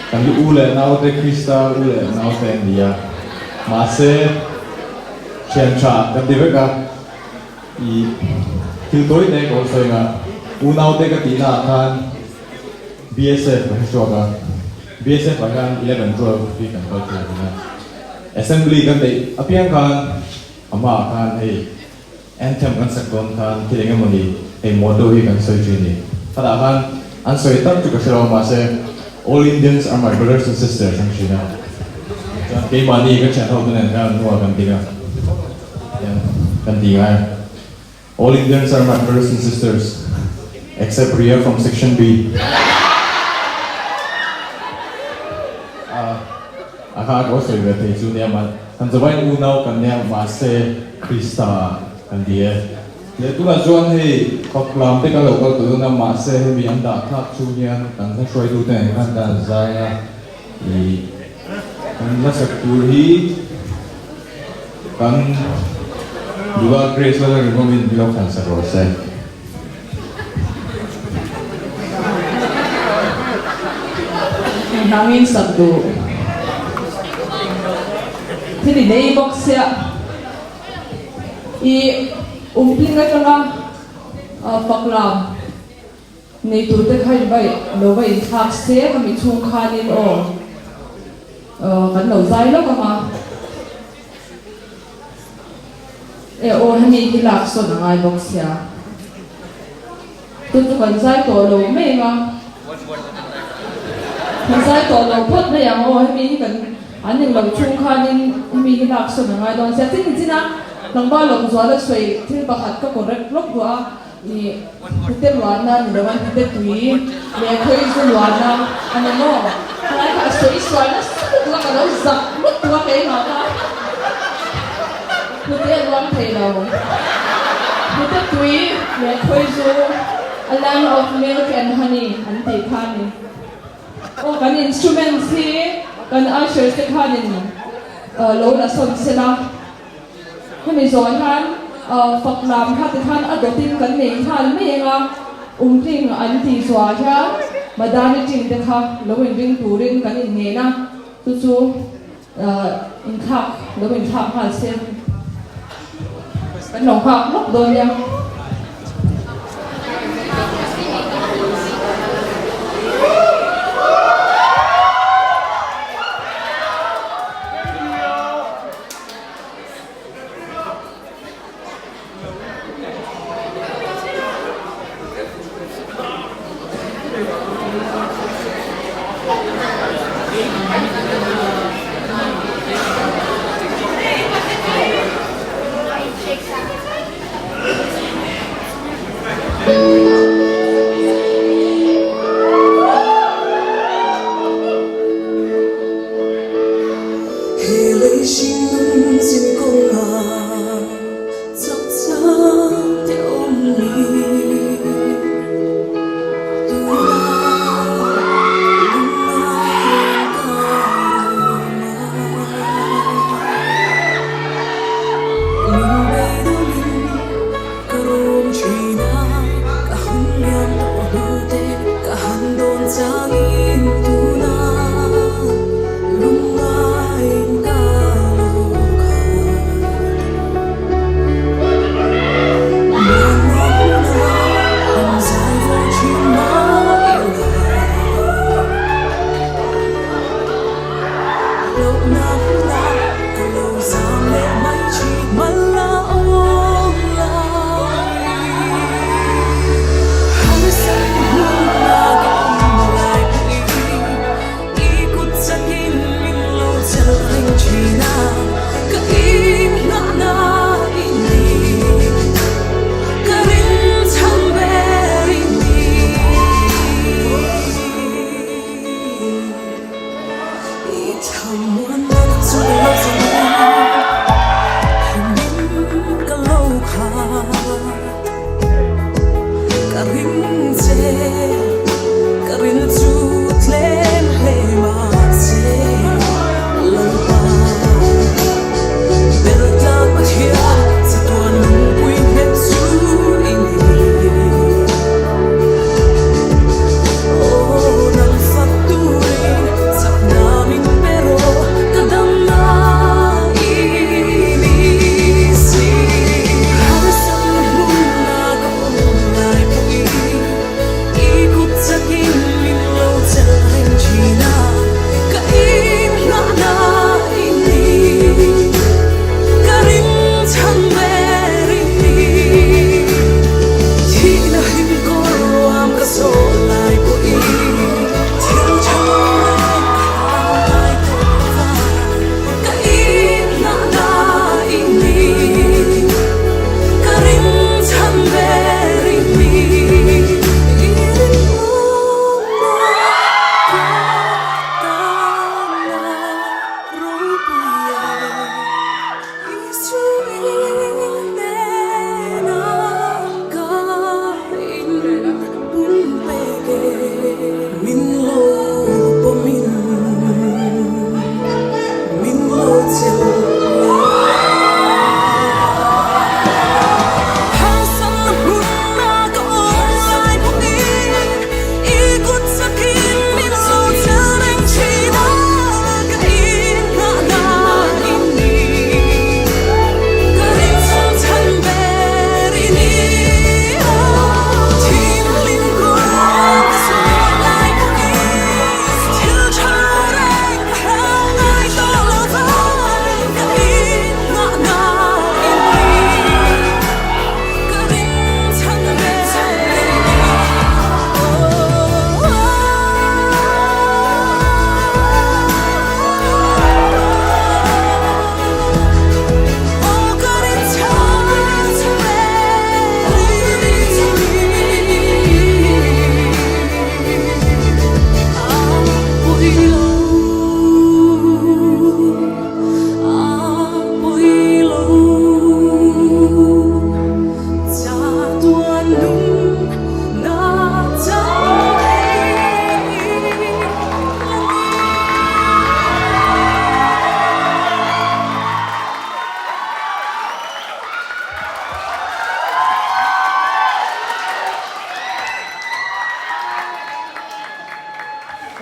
kan u leh nau te Krista u leh nau te an ni a, mahse thian tha kan ti vek a. I thil tawi te ka sawi nga, unaute ka tihna ah khan BSF ka hre chhuak a, BSF ah hian 11, 12 hi kan kal thei a nia. Assembly kan neih apiang khan a hmaah khan hei anthem kan sak dawn khan thil eng emawni hei motto hi kan sawi thin a ni. Khatah khan an sawi tak chu ka hre lo mahse All Indians are my brothers and sisters an hrin a, chuan keimahni ka thian ho te nen khan hnuah kan ding a. Kan ti ngai. All Indians are my brothers and sisters except Ria from section B. A kha ka sawi ve thei chu nia mah kan zavain unau kan nia mahse Krista kan ti e. Leh tunah chuan hei Faklam te kan lo kal tawh dawn a mahse hemi an dah thlak chung hian kan hla hruaitute nen khan kan zai a i kan hla sak tur hi Kan nula Grace lal a ringawmin min lo thlan sak rawh se. Hnangin sak duh. Thil i nei bawk sia. I umpling atanga faklam. Nei tur te kha in va lo va inthlak se khami chhung khanin aw kan lo zai lawk ang a. E aw hemi hi lak sawn a ngai bawk sia. Chu chu kan zai tawh lo mai ang a. Kan zai tawh lo phawt mai ang aw hemi hi kan an eng lo chhung khanin hemi hi lak sawn a ngai dawn sia. Tin nichin a tlangval Lawmzuala sawi thil pakhat ka correct lawk duh a. I hnute luahna ni lo a, hnute tui leh khawi zu luahna a ni maw? Helai kha a sawi sual nasa lutuk a, ka lo zak lutuk a keimah kha. Hnute a luang thei lo. Hnute tui leh khawi zu, a land of milk and honey an tih kha a ni. Aw kan instruments hi kan ushers te khanin lo la sawn sela. Hemi zawh hian fak lam kha tikhan a dawtin kan nei nghal mai eng a, umtling an tih zuah hian Madani team te kha lo inring turin kan inngen a, chu chu inthlak lo inthlak nghal se kan lo nghak lawk dawn nia.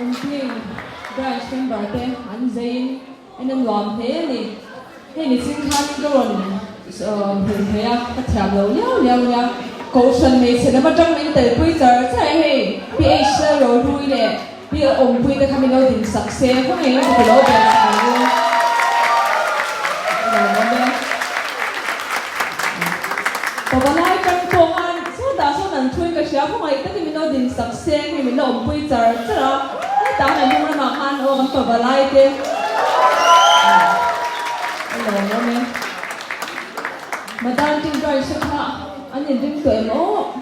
Umpling branch member te an zeiin en a nuam hle a ni. Hei nichin khanin ka rawn hmuh thei a, ka thiam lo liau liau nia. Kohhran hmeichhe lam atang min telpui char char e hei PH Rohlui leh Pi Awmpui te kha min lo din sak se, khawngaih in ka ti lo ber sak ang u. A lawmawm e. Pavalai tang pawh khan sawtah sawn an thuin ka hria, khawngaih takin min lo din sak se, hei min lo awmpui char char a, hetah hian hnung lamah khan aw kan pavalai te. A lawmawm e. Madam Tin Branch te kha an inring tawh em aw?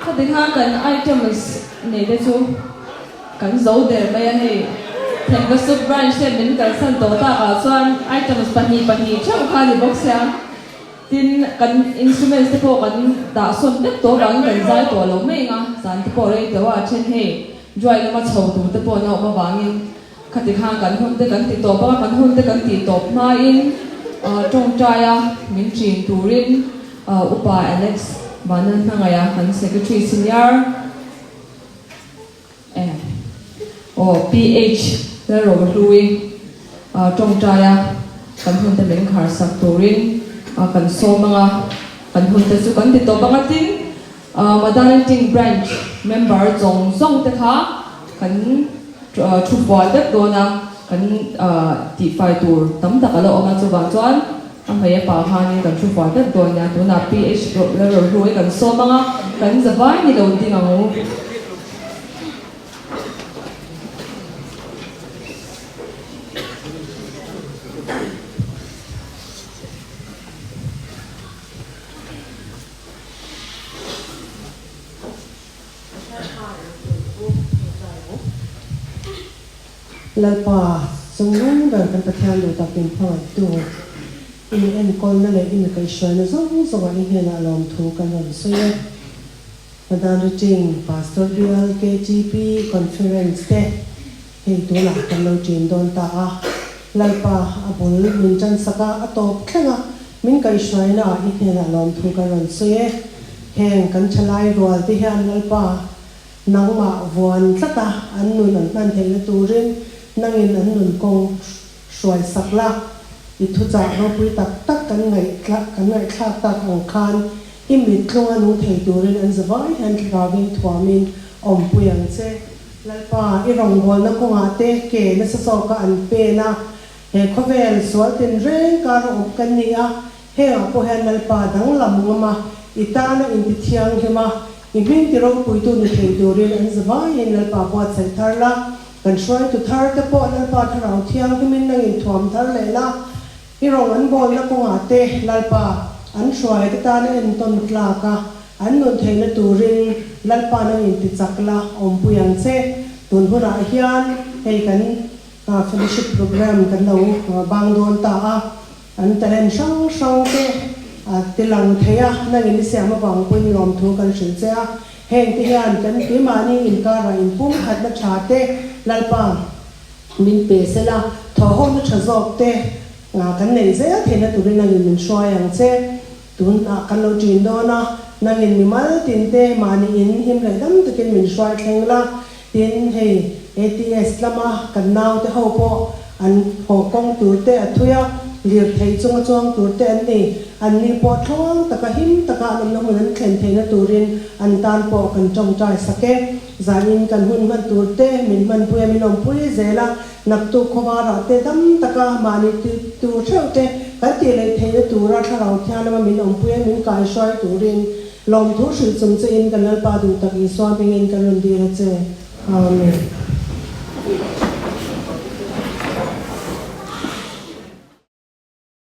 Khati kha kan items nei te chu kan zo der mai a hei. Thengvasuk branch te min kalsan tawh takah chuan items pahnih pahnih theuh kha a ni bawk sia. Tin, kan instruments te pawh kan dah sawn vek tawh avangin kan zai tawh lo mai ang a, zan te pawh rei teuh a, a then hei dry lama chho tur te pawh an awm avangin khati khan kan hun te kan ti tawp a, kan hun te kan tih tawp hmain tawngtai a min ṭin turin Upa Alex Vanlalhmangaih a kan Secretary Senior Eh. Aw PH Lalrohlui tawngtai a kan hun te min khar sak turin kan sawm ang a, kan hun te chu kan ti tawp ang a tin Madalting Branch member zawng zawng te kha kan thu fual vek dawn a, kan tihfai tur tam tak a la awm a chuvang chuan A hmei a pa khanin kan thu fual vek dawn nia, tunah PH Lalrohlui kan sawm ang a, kan za vai ni lo ding ang u. Lalpa, chungnung ber kan Pathian duh tak min hmangaihtu, i mi enkawlna leh i mi kaihhruaina zawng zawngah i hnenah lawmthu kan rawn sawi e. Madan Riting, Pastor Bial KTP Conference te hei tunah kan lo ṭin dawn ta a. Lalpa, a bul min ṭansak a, a tawp thleng a, min kaihhruainaah i hnenah lawmthu kan rawn sawi e. Heng kan ṭhalai rual te hian Lalpa, Nangmah vuan tlata an nun an hman theihna turin nangin an nun kawng hruai sak la. I thuchah ropui tak tak kan ngaihtlak kan ngaihthlak tak ang khan i mit tlunga nung thei turin an zavai hian thlarauin thuamin awmpui ang che. Lalpa, i rawngbawlna kawngah te ke nasa zawka an pen a, he khawvel sual tinreng kar a awm kan ni a, Hengah pawh hian Lalpa danglam ngam a, i tana inti thianghlim a, i hming ti ropuitu ni thei turin an zavaiin Lalpa buatsaih thar la, kan hruaitu thar te pawh Lalpa thlarau thianghlimin nang inthuam thar leh la, i rawng an bawlna kawngah te Lalpa an hruai te tana entawn tlak a, an nun theihna turin Lalpa nang inti chak la, awmpui ang che. Tun hunah hian hei kan fellowship programme kan lo bang dawn ta a. An talent hrang hrang te a ti lang thei a, nangin i siam avang pawhin lawmthu kan hrilh che a. Heng te hian kan keimahni inkarah inpumkhatna tha te Lalpa min pe sela, thawhhawhna tha zawk te kan neih zel theihna turin nangin min hruai ang che. Tunah kan lo ṭin dawn a, nangin mimal tin te mahni in him leh dam takin min hruai thleng la. Tin, hei ATS lama kan naute ho pawh an haw kawng tur te a thui a, lirthei chunga chuang tur te an ni. Anni pawh tluang taka him taka an awmna hmun an thlen theihna turin an tan pawh kan tawngtai sak e. Zanin kan hun hman tur te min hmanpui a, min awmpui zel a, naktuk khawvarah te dam taka mahni tur theuh te kan tih leh theihna tura thlarau thianglama min awmpui a, min kaihruai turin Lawmthu hrilh chung che in kan Lalpa duh tak Isua hmingin kan rawn dil a che. Amen.